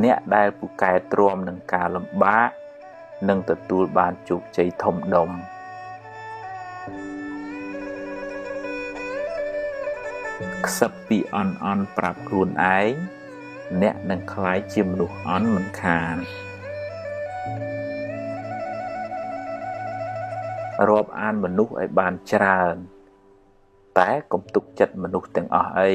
អ្នកដែលពូកែទ្រាំនឹងការលំបាកនឹងទទួលបានជោគជ័យធំដុំខ្សឹបពីអន់អន់ប្រាប់ខ្លួនឯងអ្នកនឹងក្លាយជាមនុស្សអន់មិនខានរាប់អានមនុស្សឲ្យបានច្រើនតែកុំទុកចិត្តមនុស្សទាំងអស់អី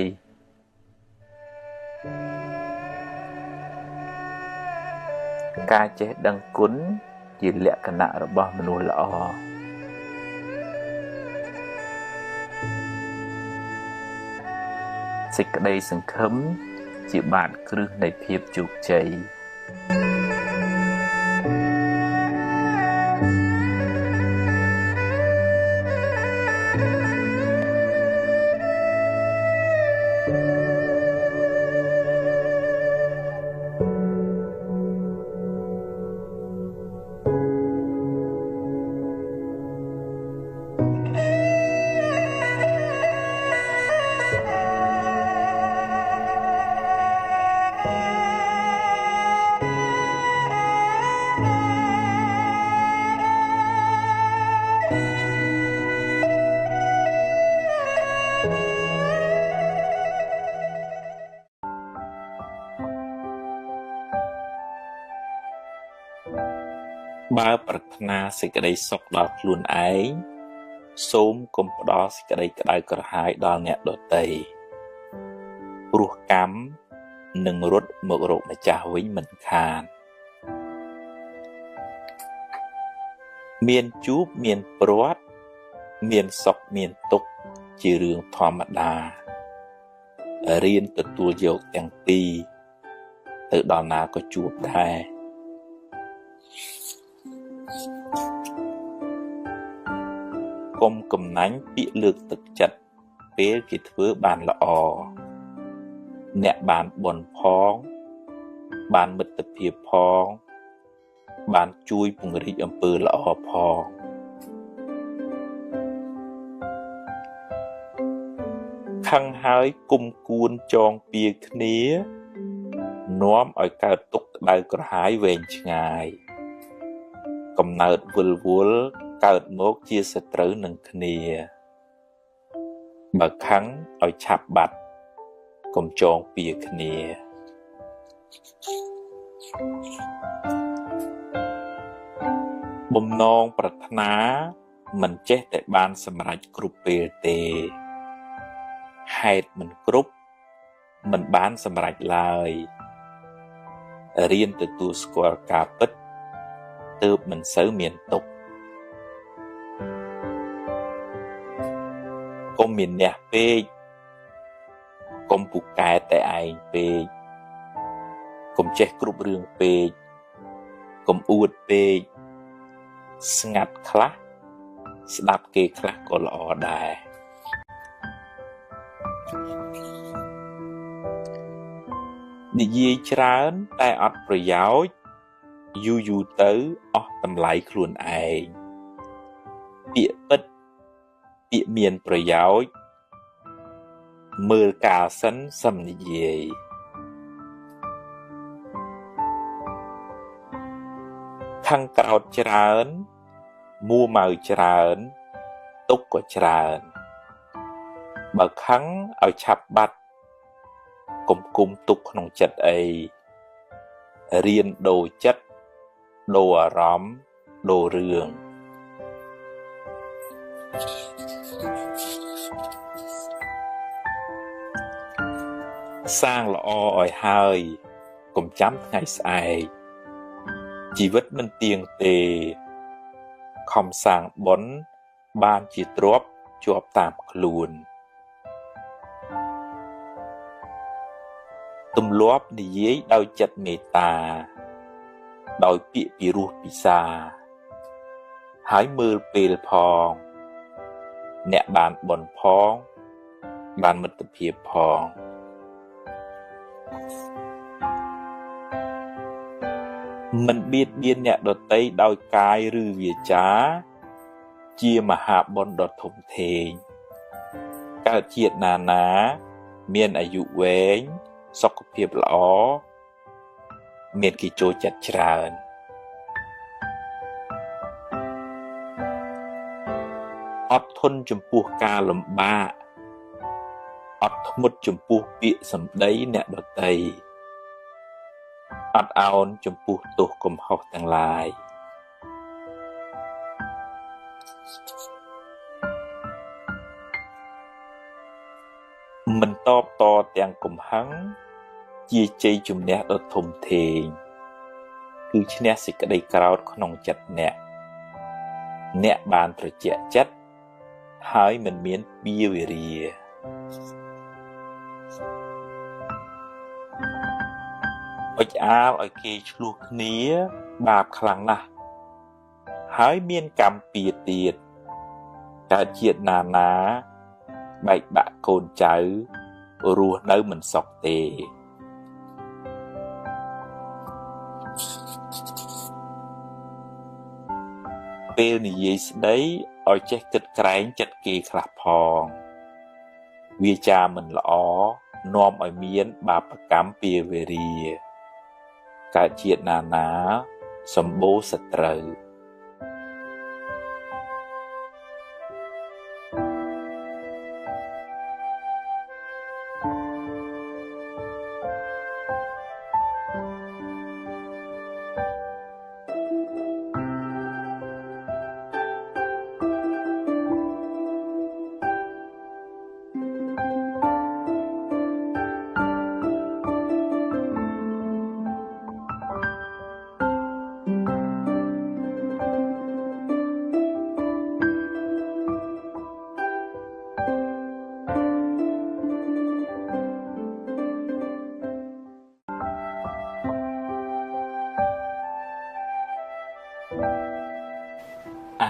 ការចេះដឹងគុណជាលក្ខណៈរបស់មនុស្សល្អសេចក្តីសង្ឃឹមជាបាតគ្រឹះនៃភាពជោគជ័យ បើប្រាថ្នាសេចក្តីសុខដល់ខ្លួនឯងសូមកុំផ្ដល់សេចក្តីក្តៅក្រហាយដល់អ្នកដទៃព្រោះកម្មនឹងរត់មករកម្ចាស់វិញមិនខានមានជួបមានព្រាត់មានសុខមានទុក្ខជារឿងធម្មតារៀនទទួលយកទាំងពីរទៅដល់ណាក៏ជួបដែរកុំកំណាញ់ពាក្យលើកទឹកចិត្តពេលគេធ្វើបានល្អអ្នកបានបុណ្យផងបានមិត្តភាពផងបានជួយពង្រីកអំពើល្អផងខឹងហើយគុំគួនចងពៀគ្នានាំឲ្យកើតទុក្ខក្តៅក្រហាយវែងឆ្ងាយកំណើតវិលវល់កើតមកជាសត្រូវនឹងគ្នាបើខឹងឲ្យឆាប់បាត់កុំចងពៀគ្នាបំណងប្រាថ្នាមិនចេះតែបានសម្រេចគ្រប់ពេលទេហេតុមិនគ្រប់មិនបានសម្រេចឡើយរៀនទទួលស្គាល់ការពិតទើបមិនសូវមានទុក្ខកុំមានអ្នកពេកកុំពូកែតែឯងពេកកុំចេះគ្រប់រឿងពេកកុំអួតពេកស្ងាត់ខ្លះស្ដាប់គេខ្លះក៏ល្អដែរនិយាយច្រើនតែអត់ប្រយោជន៍យូរយូរទៅអស់តម្លៃខ្លួនឯងពាក្យពិតពាក្យមានប្រយោជន៍មើលកាលសិនសឹមនិយាយខឹងក្រោធច្រើនមួម៉ៅច្រើនទុក្ខក៏ច្រើនបើខឹងឲ្យឆាប់បាត់កុំគុំទុកក្នុងចិត្តអីរៀនដូរចិត្តដូរអារម្មណ៍ដូររឿងសាងល្អឲ្យហើយកុំចាំថ្ងៃស្អែកជីវិតមិនទៀងទេខំសាងបុណ្យបានជាទ្រព្យជាប់តាមខ្លួនទម្លាប់និយាយដោយចិត្តមេត្តាដោយពាក្យពិរោះពិសាហើយមើលពេលផងអ្នកបានបុណ្យផងបានមិត្តភាពផងមិនបៀតបៀនអ្នកដទៃដោយកាយឬវាចាជាមហាបុណ្យដ៏ធំធេងកើតជាតិណាណាមានអាយុវែងសុខភាពល្អមានគេចូលចិត្តច្រើនអត់ធន់ចំពោះការលំបាកអត់ធ្មត់ចំពោះពាក្យសម្ដីអ្នកដទៃអត់ឱនចំពោះទោសកំហុសទាំងឡាយមិនតបតទាំងកំហឹងជាជ័យជំនះដ៏ធំធេងគឺឈ្នះសេចក្តីក្រោធក្នុងចិត្តអ្នកអ្នកបានត្រជាក់ចិត្តហើយមិនមានពៀវេរាអុចអាលឲ្យគេឆ្លោះគ្នាបាបខ្លាំងណាស់ហើយមានកម្មពៀទៀតកើតជាតិណាណាបែកបាក់កូនចៅរស់នៅមិនសុខទេពេលនិយាយស្ដីឲ្យចេះគិតក្រែងចិត្តគេខ្លះផងវាចាមិនល្អនាំឲ្យមានបាបកម្មពៀវេរាកើតជាតិណាណាសម្បូរសត្រូវ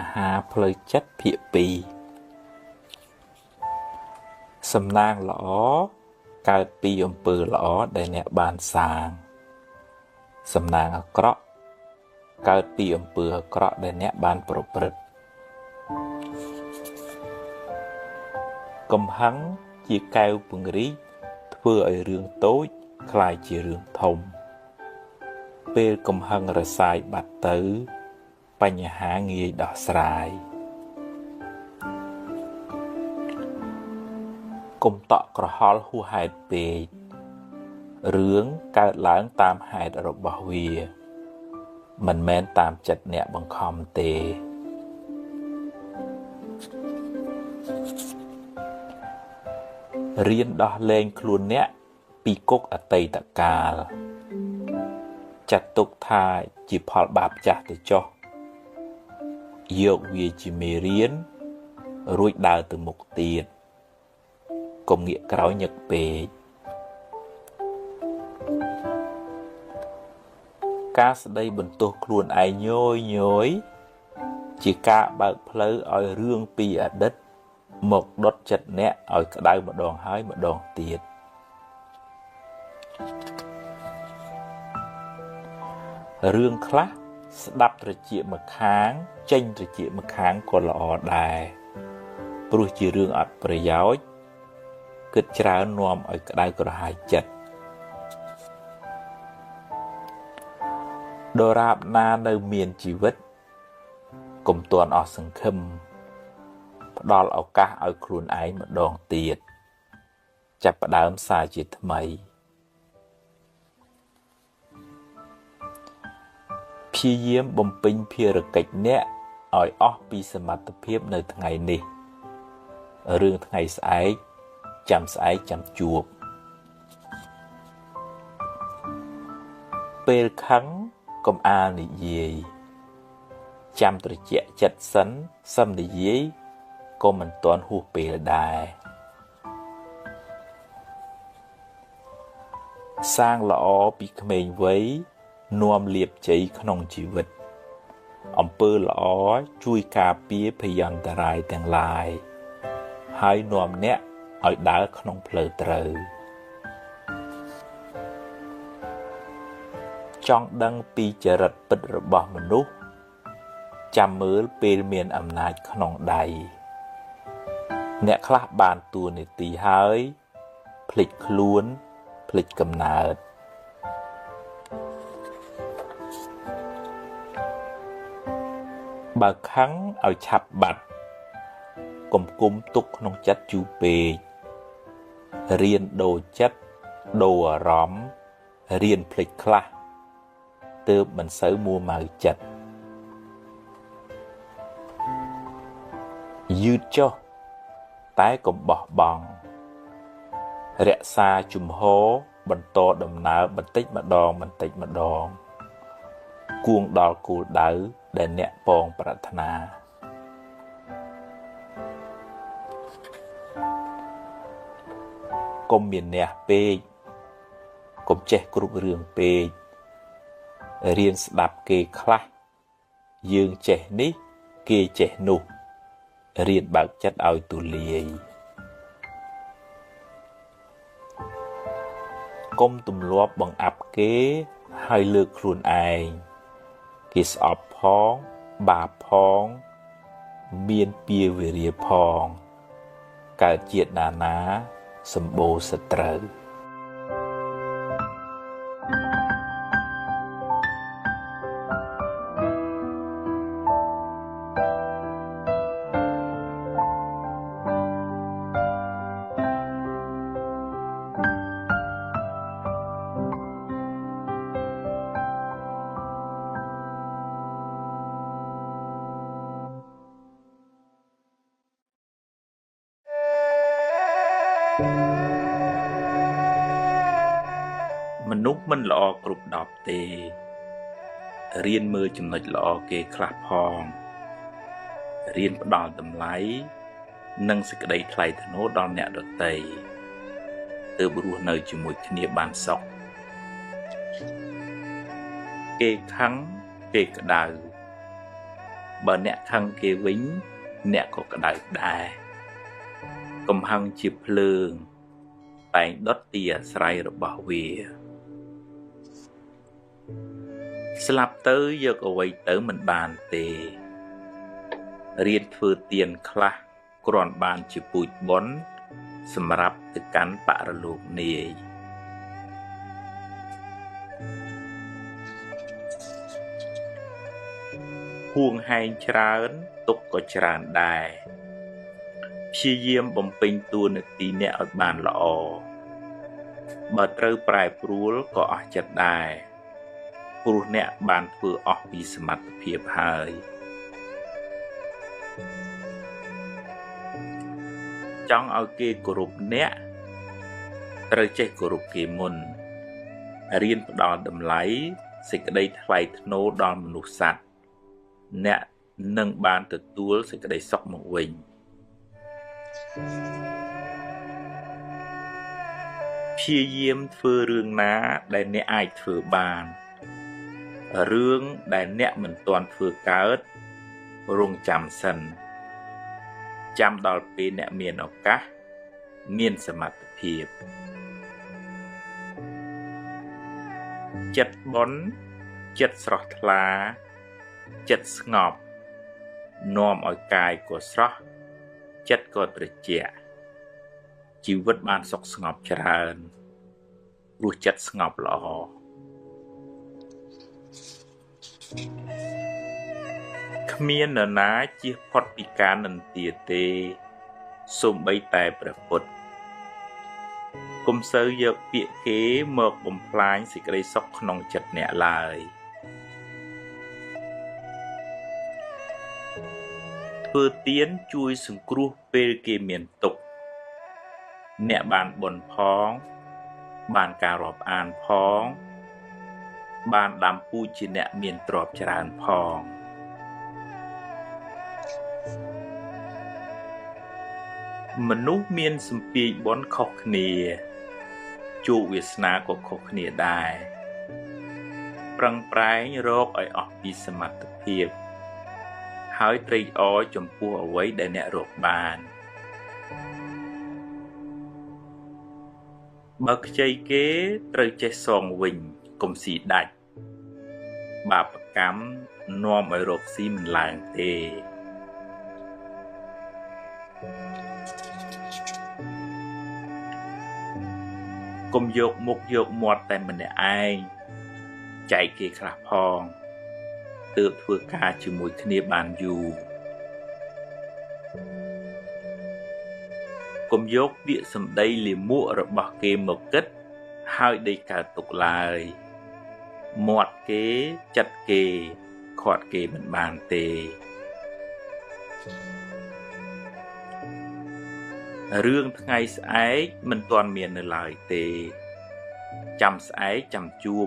អាហារផ្លូវចិត្តភាគ2សំណាងល្អកើតពីអំពើល្អដែលអ្នកបានសាងសំណាងអាក្រក់កើតពីអំពើអាក្រក់ដែលអ្នកបានប្រព្រឹត្តកំហឹងជាកែវពង្រីកធ្វើឲ្យរឿងតូចក្លាយជារឿងធំពេលកំហឹងរសាយបាត់ទៅបញ្ហាងាយដោះស្រាយកុំតក់ក្រហល់ហួសហេតុពេករឿងកើតឡើងតាមហេតុរបស់វាមិនមែនតាមចិត្តអ្នកបង្ខំទេរៀនដោះលែងខ្លួនអ្នកពីគុកអតីតកាលចាត់ទុកថាជាផលបាបចាស់ទៅចុះយកវាជាមេរៀនរួចដើរទៅមុខទៀតកុំងាកក្រោយញឹកពេកការស្ដីបន្ទោសខ្លួនឯងញយញយជាការបើកផ្លូវឲ្យរឿងពីអតីតមកដុតចិត្តអ្នកឲ្យក្តៅម្ដងហើយម្ដងទៀតរឿងខ្លះស្ដាប់ត្រចៀកម្ខាងចេញត្រចៀកម្ខាងក៏ល្អដែរព្រោះជារឿងអត់ប្រយោជន៍គិតច្រើននាំឲ្យក្តៅក្រហាយចិត្តដរាបណានៅមានជីវិតកុំទាន់អស់សង្ឃឹមផ្ដល់ឱកាសឲ្យខ្លួនឯងម្ដងទៀតចាប់ផ្ដើមសារជាថ្មីព្យាយាមបំពេញភារកិច្ចអ្នកឲ្យអស់ពីសមត្ថភាពនៅថ្ងៃនេះរឿងថ្ងៃស្អែកចាំស្អែកចាំជួបពេលខឹងកុំអាលនិយាយចាំត្រជាក់ចិត្តសិនសឹមនិយាយក៏មិនទាន់ហួសពេលដែរសាងល្អពីក្មេងវ័យនាំលាភជ័យក្នុងជីវិតអំពើល្អជួយការពារភយន្តរាយទាំងឡាយហើយនាំអ្នកឲ្យដើរក្នុងផ្លូវត្រូវចង់ដឹងពីចរិតពិតរបស់មនុស្សចាំមើលពេលមានអំណាចក្នុងដៃអ្នកខ្លះបានតួនាទីហើយភ្លេចខ្លួនភ្លេចកំណើតបើខឹងឲ្យឆាប់បាត់កុំគុំទុកក្នុងចិត្តយូរពេករៀនដូរចិត្តដូរអារម្មណ៍រៀនភ្លេចខ្លះទើបមិនសូវមួម៉ៅចិត្តយឺតចុះតែកុំបោះបង់រក្សាជំហរបន្តដំណើរបន្តិចម្ដងបន្តិចម្ដងគួងដល់គោលដៅដែលអ្នកប៉ងប្រាថ្នាកុំមានះពេកកុំចេះគ្រប់រឿងពេករៀនស្ដាប់គេខ្លះយើងចេះនេះគេចេះនោះរៀនបើកចិត្តឲ្យទូលាយកុំទម្លាប់បង្អាប់គេហើយលើកខ្លួនឯងគេស្អប់ផងបាបផងមានពៀវេរាផងកើតជាតិណានាសម្បូរសត្រូវមនុស្សមិនល្អគ្រប់10ទេរៀនមើលចំណុចល្អគេខ្លះផងរៀនផ្ដល់តម្លៃនិងសេចក្តីថ្លៃថ្នូរដល់អ្នកដទៃទើបរស់នៅជាមួយគ្នាបានសុខគេខឹងគេក្តៅ បើអ្នកខឹងគេវិញអ្នកក៏ក្តៅដែរកំហឹងជាភ្លើងតែងដុតទីអាស្រ័យរបស់វាស្លាប់ទៅយកអ្វីទៅមិនបានទេរៀនធ្វើទានខ្លះគ្រាន់បានជាពូជបុណ្យសម្រាប់ទៅកាន់បរលោកនាយហួងហែងច្រើនទុក្ខក៏ច្រើនដែរព្យាយាមបំពេញតួនាទីអ្នកឲ្យបានល្អបើត្រូវប្រែប្រួលក៏អស់ចិត្តដែរព្រោះអ្នកបានធ្វើអស់ពីសមត្ថភាពហើយចង់ឲ្យគេគោរពអ្នកត្រូវចេះគោរពគេមុនរៀនផ្ដល់តម្លៃសេចក្តីថ្លៃថ្នូរដល់មនុស្សសត្វអ្នកនឹងបានទទួលសេចក្តីសុខមកវិញព្យាយាមធ្វើរឿងណាដែលអ្នកអាចធ្វើបានរឿងដែលអ្នកមិនទាន់ធ្វើកើតរងចាំសិនចាំដល់ពេលអ្នកមានឱកាសមានសមត្ថភាពចិត្តបុណ្យចិត្តស្រស់ថ្លាចិត្តស្ងប់នាំឲ្យកាយក៏ស្រស់ចិត្តក៏ត្រជាក់ជីវិតបានសុខស្ងប់ច្រើនព្រោះចិត្តស្ងប់ល្អគ្មាននរណាជៀសផុតពីការនិន្ទាទេសូម្បីតែព្រះពុទ្ធកុំសូវយកពាក្យគេមកបំផ្លាញសេចក្តីសុខក្នុងចិត្តអ្នកឡើយធ្វើទានជួយសង្គ្រោះពេលគេមានទុក្ខអ្នកបានបុណ្យផងបានការរាប់អានផងបានដាំពូជជាអ្នកមានទ្រព្យច្រើនផងមនុស្សមានសម្ពាយបុណ្យខុសគ្នាជោគវាសនាក៏ខុសគ្នាដែរប្រឹងប្រែងរកឲ្យអស់ពីសមត្ថភាពហើយត្រេកអរចំពោះអ្វីដែលអ្នករកបានបើខ្ចីគេត្រូវចេះសងវិញកុំស៊ីដាច់បាបកម្មនាំឲ្យរកស៊ីមិនឡើងទេកុំយកមុខយកមាត់តែម្នាក់ឯងចែកគេខ្លះផងទើបធ្វើការជាមួយគ្នាបានយូរកុំយកពាក្យសម្ដីលាមករបស់គេមកគិតហើយដេកកើតទុកឡើយមាត់គេចិត្តគេខាត់គេមិនបានទេរឿងថ្ងៃស្អែកមិនទាន់មាននៅឡើយទេចាំស្អែកចាំជួប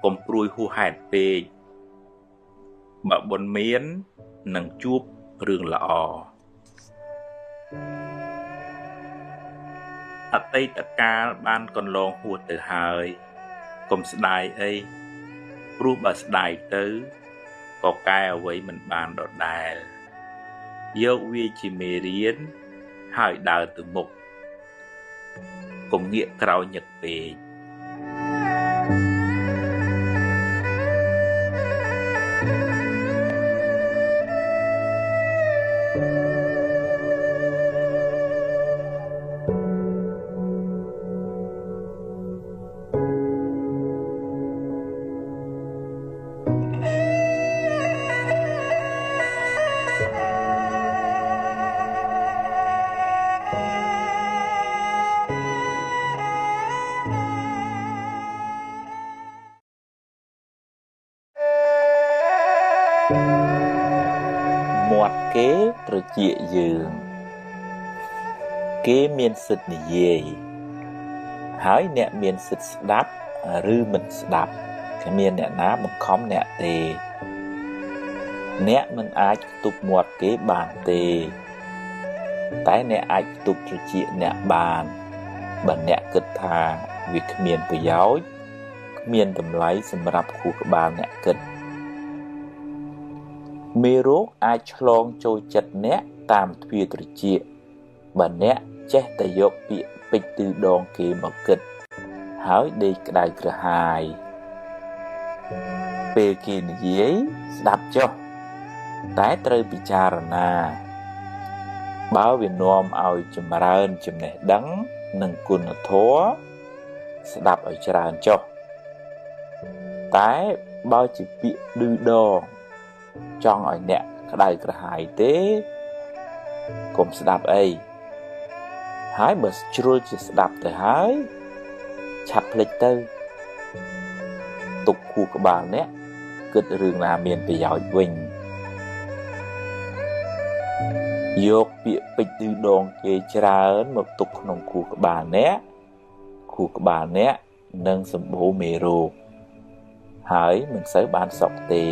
កុំព្រួយហួសហេតុពេកបើបុណ្យមាននឹងជួបរឿងល្អអតីតកាលបានកន្លងហួសទៅហើយកុំស្ដាយអីព្រោះបើស្ដាយទៅក៏កែអ្វីមិនបានដដែលយកវាជាមេរៀនហើយដើរទៅមុខកុំងាកក្រោយញឹកពេកមាត់គេត្រចៀកយើងគេមានសិទ្ធិនិយាយហើយអ្នកមានសិទ្ធិស្ដាប់ឬមិនស្ដាប់គ្មានអ្នកណាបង្ខំអ្នកទេអ្នកមិនអាចខ្ទប់មាត់គេបានទេតែអ្នកអាចខ្ទប់ត្រចៀកអ្នកបានបើអ្នកគិតថាវាគ្មានប្រយោជន៍គ្មានតម្លៃសម្រាប់ខួរក្បាលអ្នកគិត មេរោគអាចឆ្លងចូលចិត្តអ្នកតាមទ្វារត្រចៀកបើអ្នកចេះតែយកពាក្យពេចន៍ឌឺដងគេមកគិតហើយដេកក្តៅក្រហាយពេលគេនិយាយស្ដាប់ចុះតែត្រូវពិចារណាបើវានាំឲ្យចម្រើនចំណេះដឹងនិងគុណធម៌ស្ដាប់ឲ្យច្រើនចុះតែបើជាពាក្យឌឺដងចង់ឲ្យអ្នកក្តៅក្រហាយទេកុំស្ដាប់អីហើយបើជ្រុលជាស្ដាប់ទៅហើយឆាប់ភ្លេចទៅទុកខួរក្បាលអ្នកគិតរឿងណាមានប្រយោជន៍វិញយកពាក្យពេចន៍ឌឺដងគេច្រើនមកទុកក្នុងខួរក្បាលអ្នកខួរក្បាលអ្នកនឹងសម្បូរមេរោគហើយមិនសូវបានសុខទេ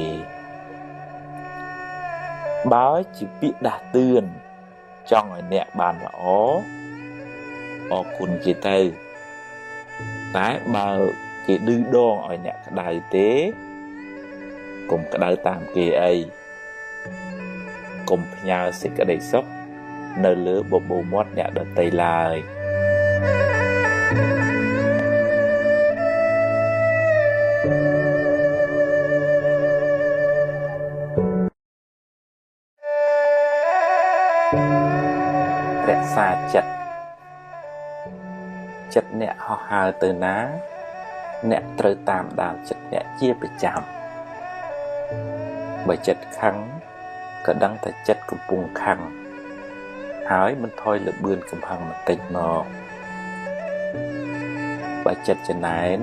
បើជាពាក្យដាស់តឿនចង់ឲ្យអ្នកបានល្អអរគុណគេទៅតែបើគេឌឺដងឲ្យអ្នកក្តៅទេកុំក្តៅតាមគេអីកុំផ្ញើសេចក្តីសុខនៅលើបបូរមាត់អ្នកដទៃឡើយរក្សាចិត្តចិត្តអ្នកហោះហើរទៅណាអ្នកត្រូវតាមដានចិត្តអ្នកជាប្រចាំបើចិត្តខឹងក៏ដឹងថាចិត្តកំពុងខឹងហើយមិនថយល្បឿនកំហឹងបន្តិចមកបើចិត្តចំណែន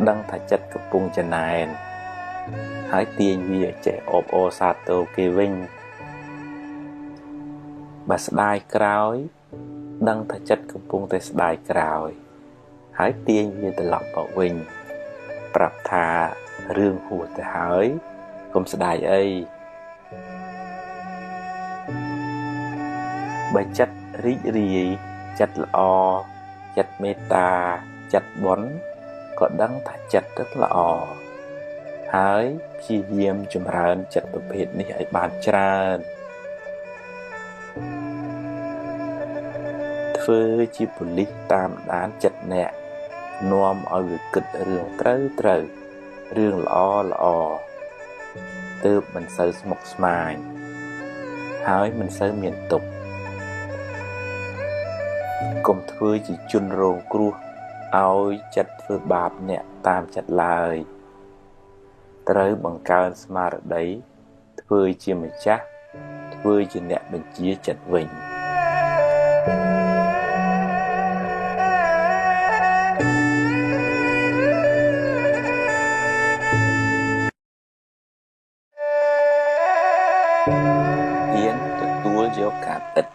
ដឹងថាចិត្តកំពុងចំណែនហើយទាញវាចេះអបអរសាទរគេវិញបើស្ដាយក្រោយដឹងថាចិត្តកំពុងតែស្ដាយក្រោយហើយទាញវាត្រឡប់មកវិញប្រាប់ថារឿងហួសទៅហើយកុំស្ដាយអីបើចិត្តរីករាយចិត្តល្អចិត្តមេត្តាចិត្តបុណ្យក៏ដឹងថាចិត្តទៅល្អហើយព្យាយាមចម្រើនចិត្តប្រភេទនេះឲ្យបានច្រើនធ្វើជាប៉ូលីសតាមដានចិត្តអ្នកនាំឲ្យវាគិតរឿងត្រូវត្រូវរឿងល្អល្អទើបមិនសូវស្មុគស្មាញហើយមិនសូវមានទុក្ខកុំធ្វើជាជនរងគ្រោះឲ្យចិត្តធ្វើបាបអ្នកតាមចិត្តឡើយត្រូវបង្កើនស្មារតីធ្វើជាម្ចាស់ធ្វើជាអ្នកបញ្ជាចិត្តវិញហ៊ានទទួលយកការពិត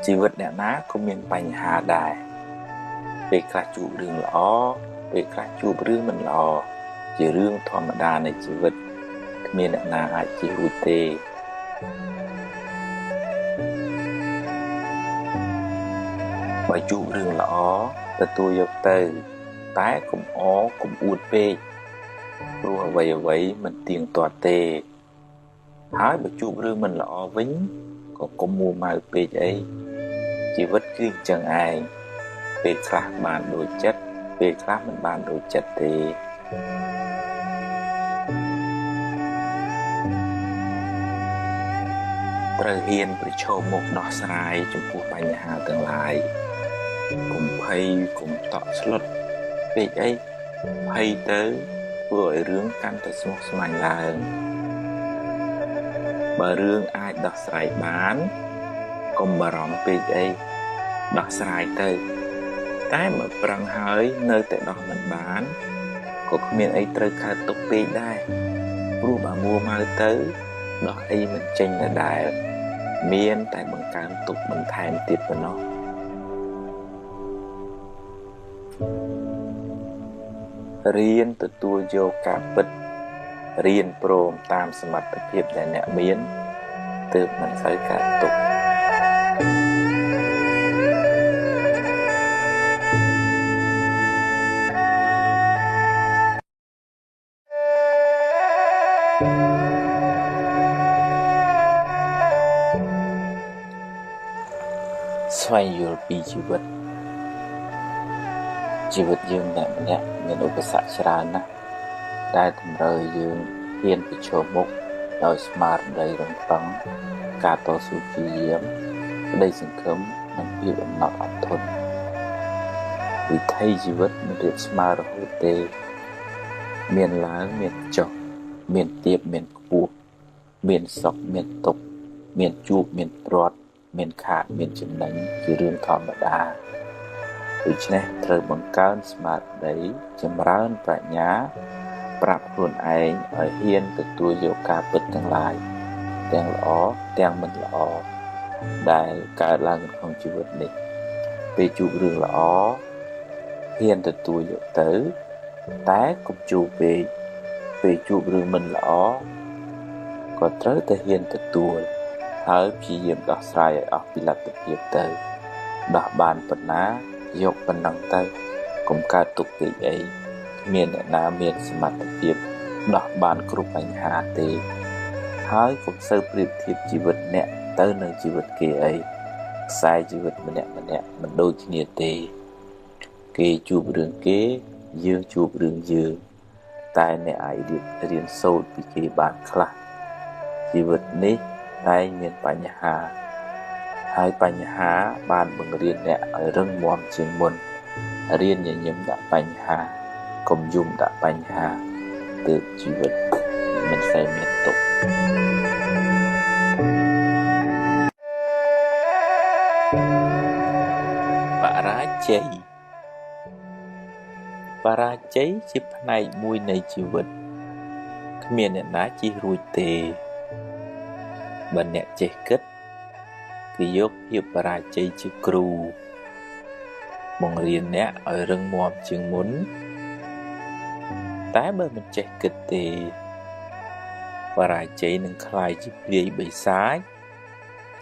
ជីវិតអ្នកណាក៏មានបញ្ហាដែរពេលខ្លះជួបរឿងល្អពេលខ្លះជួបរឿងមិនល្អជារឿងធម្មតានៃជីវិតគ្មានអ្នកណាអាចជៀសរួចទេបើជួបរឿងល្អទទួលយកទៅតែកុំអកុំអួតពេកព្រោះអ្វីៗមិនទៀងទាត់ទេហើយបើជួបរឿងមិនល្អវិញក៏កុំមួម៉ៅពេកអីជីវិតគឺអញ្ចឹងឯងពេលខ្លះបានដូចចិត្តពេលខ្លះមិនបានដូចចិត្តទេត្រូវហ៊ានប្រឈមមុខដោះស្រាយចំពោះបញ្ហាទាំងឡាយកុំភ័យកុំតក់ស្លុតពេកអីភ័យទៅធ្វើឲ្យរឿងកាន់តែស្មុគស្មាញឡើងបើរឿងអាចដោះស្រាយបានកុំបារម្ភពេកអីដោះស្រាយទៅតែបើប្រឹងហើយនៅតែដោះមិនបានក៏គ្មានអីត្រូវកើតទុកពេកដែរព្រោះបើមួម៉ៅទៅដោះអីមិនចេញដដែលមានតែបង្កើនទុកបន្ថែមទៀតប៉ុណ្ណោះរៀនទទួលយកការពិតរៀនព្រមតាមសមត្ថភាពដែលអ្នកមានទើបមិនសូវកើតទុក្ខ ស្វែងយល់ពីជីវិតជីវិតយើងម្នាក់ម្នាក់មានឧបសគ្គច្រើនណាស់ដែលតម្រូវយើងហ៊ានប្រឈមមុខដោយស្មារតីរឹងប៉ឹងការតស៊ូព្យាយាមក្តីសង្ឃឹមនិងភាពអំណត់អត់ធន់វិថីជីវិតមិនរាបស្មើរហូតទេមានឡើងមានចុះមានទាបមានខ្ពស់មានសុខមានទុក្ខមានជួបមានព្រាត់មានខាតមានចំណេញជារឿងធម្មតាដូច្នេះត្រូវបង្កើនស្មារតីចម្រើនប្រាជ្ញាប្រាប់ខ្លួនឯងឲ្យហ៊ានទទួលយកការពិតទាំងឡាយទាំងល្អទាំងមិនល្អដែលកើតឡើងក្នុងជីវិតនេះពេលជួបរឿងល្អហ៊ានទទួលយកទៅតែកុំជួបពេកពេលជួបរឿងមិនល្អក៏ត្រូវតែហ៊ានទទួលហើយព្យាយាមដោះស្រាយឲ្យអស់ពីលទ្ធភាពទៅដោះបានប៉ុណ្ណាយកប៉ុណ្ណឹងទៅកុំកើតទុកពេកអីគ្មានអ្នកណាមានសមត្ថភាពដោះបានគ្រប់បញ្ហាទេហើយកុំសូវប្រៀបធៀបជីវិតអ្នកទៅនឹងជីវិតគេអីខ្សែជីវិតម្នាក់ម្នាក់មិនដូចគ្នាទេគេជួបរឿងគេយើងជួបរឿងយើងតែអ្នកអាចរៀនសូត្រពីគេបានខ្លះជីវិតនេះតែងមានបញ្ហាហើយបញ្ហាបានបង្រៀនអ្នកឲ្យរឹងមាំជាងមុនរៀនញញឹមដាក់បញ្ហាកុំយំដាក់បញ្ហាទើបជីវិតមិនសូវមានទុក្ខបរាជ័យបរាជ័យជាផ្នែកមួយនៃជីវិតគ្មានអ្នកណាជិះរួចទេបើអ្នកចេះគិតគេយកភាពបរាជ័យជាគ្រូបង្រៀនអ្នកឲ្យរឹងមាំជាងមុនតែបើមិនចេះគិតទេបរាជ័យនឹងក្លាយជាព្រាយបិសាច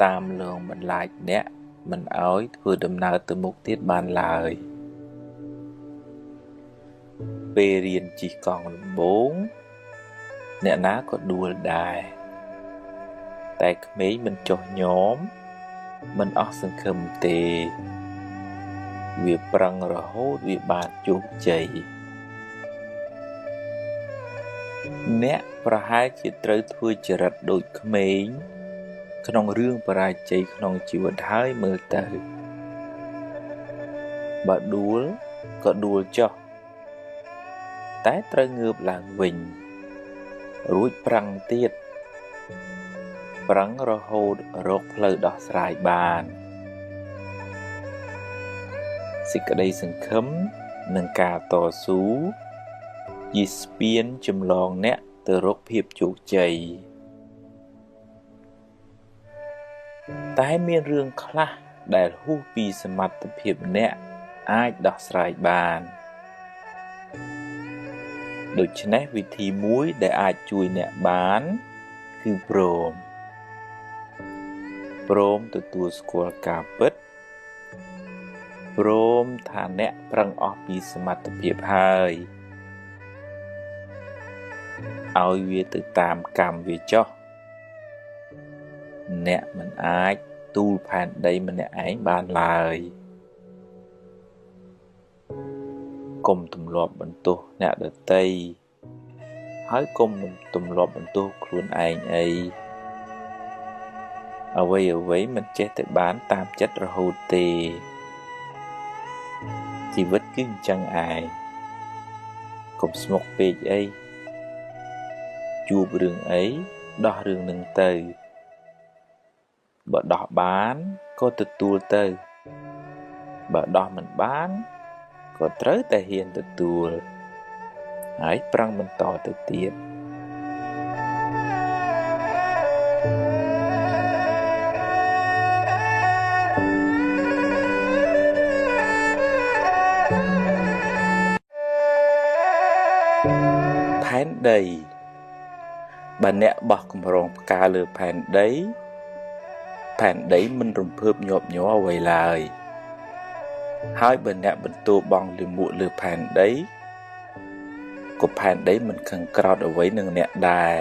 តាមលងបន្លាចអ្នកមិនឲ្យធ្វើដំណើរទៅមុខទៀតបានឡើយពេលរៀនជិះកង់ដំបូងអ្នកណាក៏ដួលដែរតែក្មេងមិនចុះញោមមិនអស់សង្ឃឹមទេវាប្រឹងរហូតវាបានជោគជ័យអ្នកប្រហែលជាត្រូវធ្វើចរិតដូចក្មេងក្នុងរឿងបរាជ័យក្នុងជីវិតហើយមើលទៅបើដួលក៏ដួលចុះតែត្រូវងើបឡើងវិញរួចប្រឹងទៀតប្រឹងរហូតរកផ្លូវដោះស្រាយបានសេចក្តីសង្ឃឹមនិងការតស៊ូជាស្ពានចម្លងអ្នកទៅរកភាពជោគជ័យតែមានរឿងខ្លះដែលហួសពីសមត្ថភាពអ្នកអាចដោះស្រាយបានដូច្នេះវិធីមួយដែលអាចជួយអ្នកបានគឺព្រមទទួលស្គាល់ការពិតព្រមថាអ្នកប្រឹងអស់ពីសមត្ថភាពហើយឲ្យវាទៅតាមកម្មវាចុះអ្នកមិនអាចទូលផែនដីម្នាក់ឯងបានឡើយកុំទម្លាប់បន្ទោសអ្នកដទៃហើយកុំទម្លាប់បន្ទោសខ្លួនឯងអីអ្វីៗមិនចេះតែបានតាមចិត្តរហូតទេជីវិតគឺអញ្ចឹងឯងកុំស្មុគពេកអីជួបរឿងអីដោះរឿងនឹងទៅបើដោះបានក៏ទទួលទៅបើដោះមិនបានក៏ត្រូវតែហ៊ានទទួលហើយប្រឹងបន្តទៅទៀតផែនដីបើអ្នកបោះកម្រងផ្កាលើផែនដីផែនដីមិនរំភើបញាប់ញ័រអ្វីឡើយហើយបើអ្នកបន្ទោបង់លាមកលើផែនដីក៏ផែនដីមិនខឹងក្រោធអ្វីនឹងអ្នកដែរ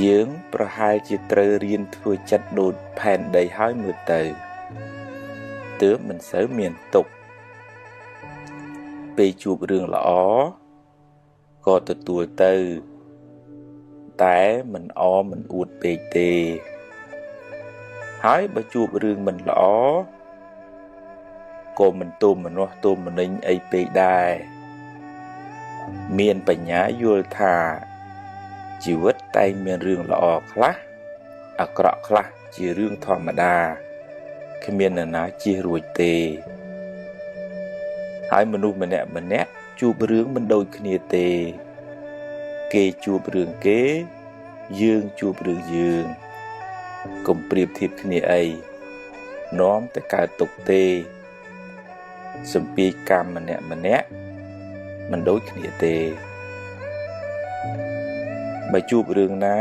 យើងប្រហែលជាត្រូវរៀនធ្វើចិត្តដូចផែនដីហើយមើលទៅទើបមិនសូវមានទុក្ខពេលជួបរឿងល្អក៏ទទួលទៅតែមិនអមិនអួតពេកទេហើយបើជួបរឿងមិនល្អក៏មិនទោមនស្សទោមនិញអីពេកដែរមានបញ្ញាយល់ថាជីវិតតែងមានរឿងល្អខ្លះអាក្រក់ខ្លះជារឿងធម្មតាគ្មាននរណាជៀសរួចទេហើយមនុស្សម្នាក់ម្នាក់ជួបរឿងមិនដូចគ្នាទេគេជួបរឿងគេយើងជួបរឿងយើងកុំប្រៀបធៀបគ្នាអីនាំតែកើតទុក្ខទេសម្ពាយកម្មម្នាក់ម្នាក់មិនដូចគ្នាទេបើជួបរឿងណា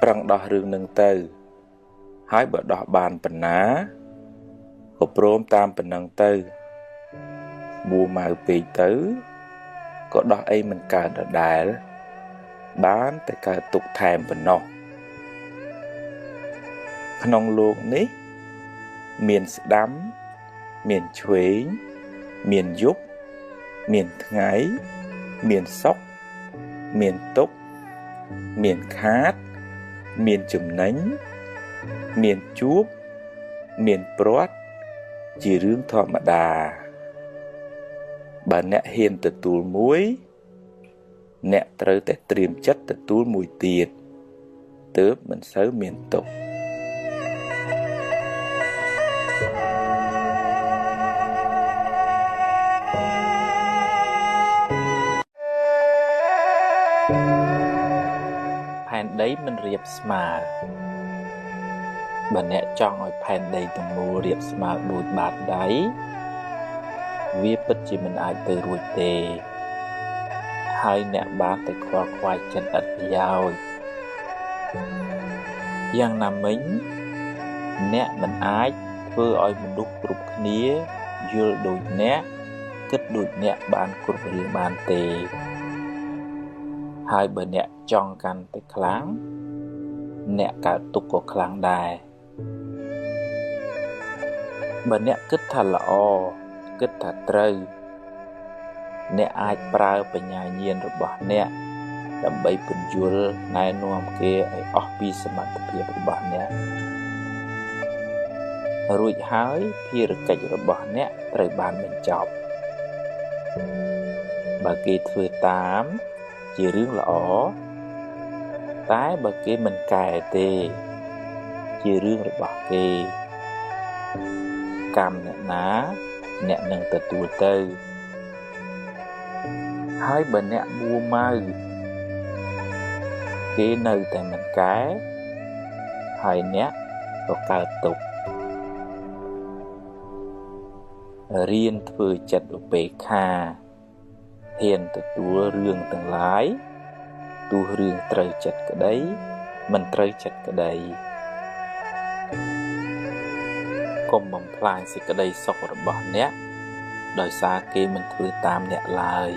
ប្រឹងដោះរឿងនឹងទៅហើយបើដោះបានប៉ុណ្ណាក៏ព្រមតាមប៉ុណ្ណឹងទៅមួម៉ៅពេកទៅក៏ដោះអីមិនកើតដដែលបានតែកើតទុក្ខថែមប៉ុណ្ណោះក្នុងលោកនេះមានស្ដាំមានឆ្វេងមានយប់មានថ្ងៃមានសុខមានទុក្ខមានខាតមានចំណេញមានជួបមានព្រាត់ជារឿងធម្មតាបើអ្នកហ៊ានទទួលមួយអ្នកត្រូវតែត្រៀមចិត្តទទួលមួយទៀតទើបមិនសូវមានទុក្ខផែនដីមិនរាបស្មើបើអ្នកចង់ឲ្យផែនដីទាំងមូលរាបស្មើដូចបាតដៃវាពិតជាមិនអាចទៅរួចទេហើយអ្នកបានតែខ្វល់ខ្វាយចិត្តឥតប្រយោជន៍យ៉ាងណាមិញអ្នកមិនអាចធ្វើឲ្យមនុស្សគ្រប់គ្នាយល់ដូចអ្នកគិតដូចអ្នកបានគ្រប់រឿងបានទេហើយបើអ្នកចង់កាន់តែខ្លាំងអ្នកកើតទុក្ខក៏ខ្លាំងដែរបើអ្នកគិតថាល្អគិតថាត្រូវអ្នកអាចប្រើបញ្ញាញាណរបស់អ្នកដើម្បីពន្យល់ណែនាំគេឲ្យអស់ពីសមត្ថភាពរបស់អ្នករួចហើយភារកិច្ចរបស់អ្នកត្រូវបានបញ្ចប់បើគេធ្វើតាមជារឿងល្អតែបើគេមិនកែទេជារឿងរបស់គេកម្មអ្នកណាអ្នកនឹងទទួលទៅហើយបើអ្នកមួម៉ៅគេនៅតែមិនកែហើយអ្នកក៏កើតទុក្ខរៀនធ្វើចិត្តឧបេក្ខាហ៊ានទទួលរឿងទាំងឡាយទោះរឿងត្រូវចិត្តក្តីមិនត្រូវចិត្តក្តីកុំបំផ្លាញសេចក្តីសុខរបស់អ្នកដោយសារគេមិនធ្វើតាមអ្នកឡើយ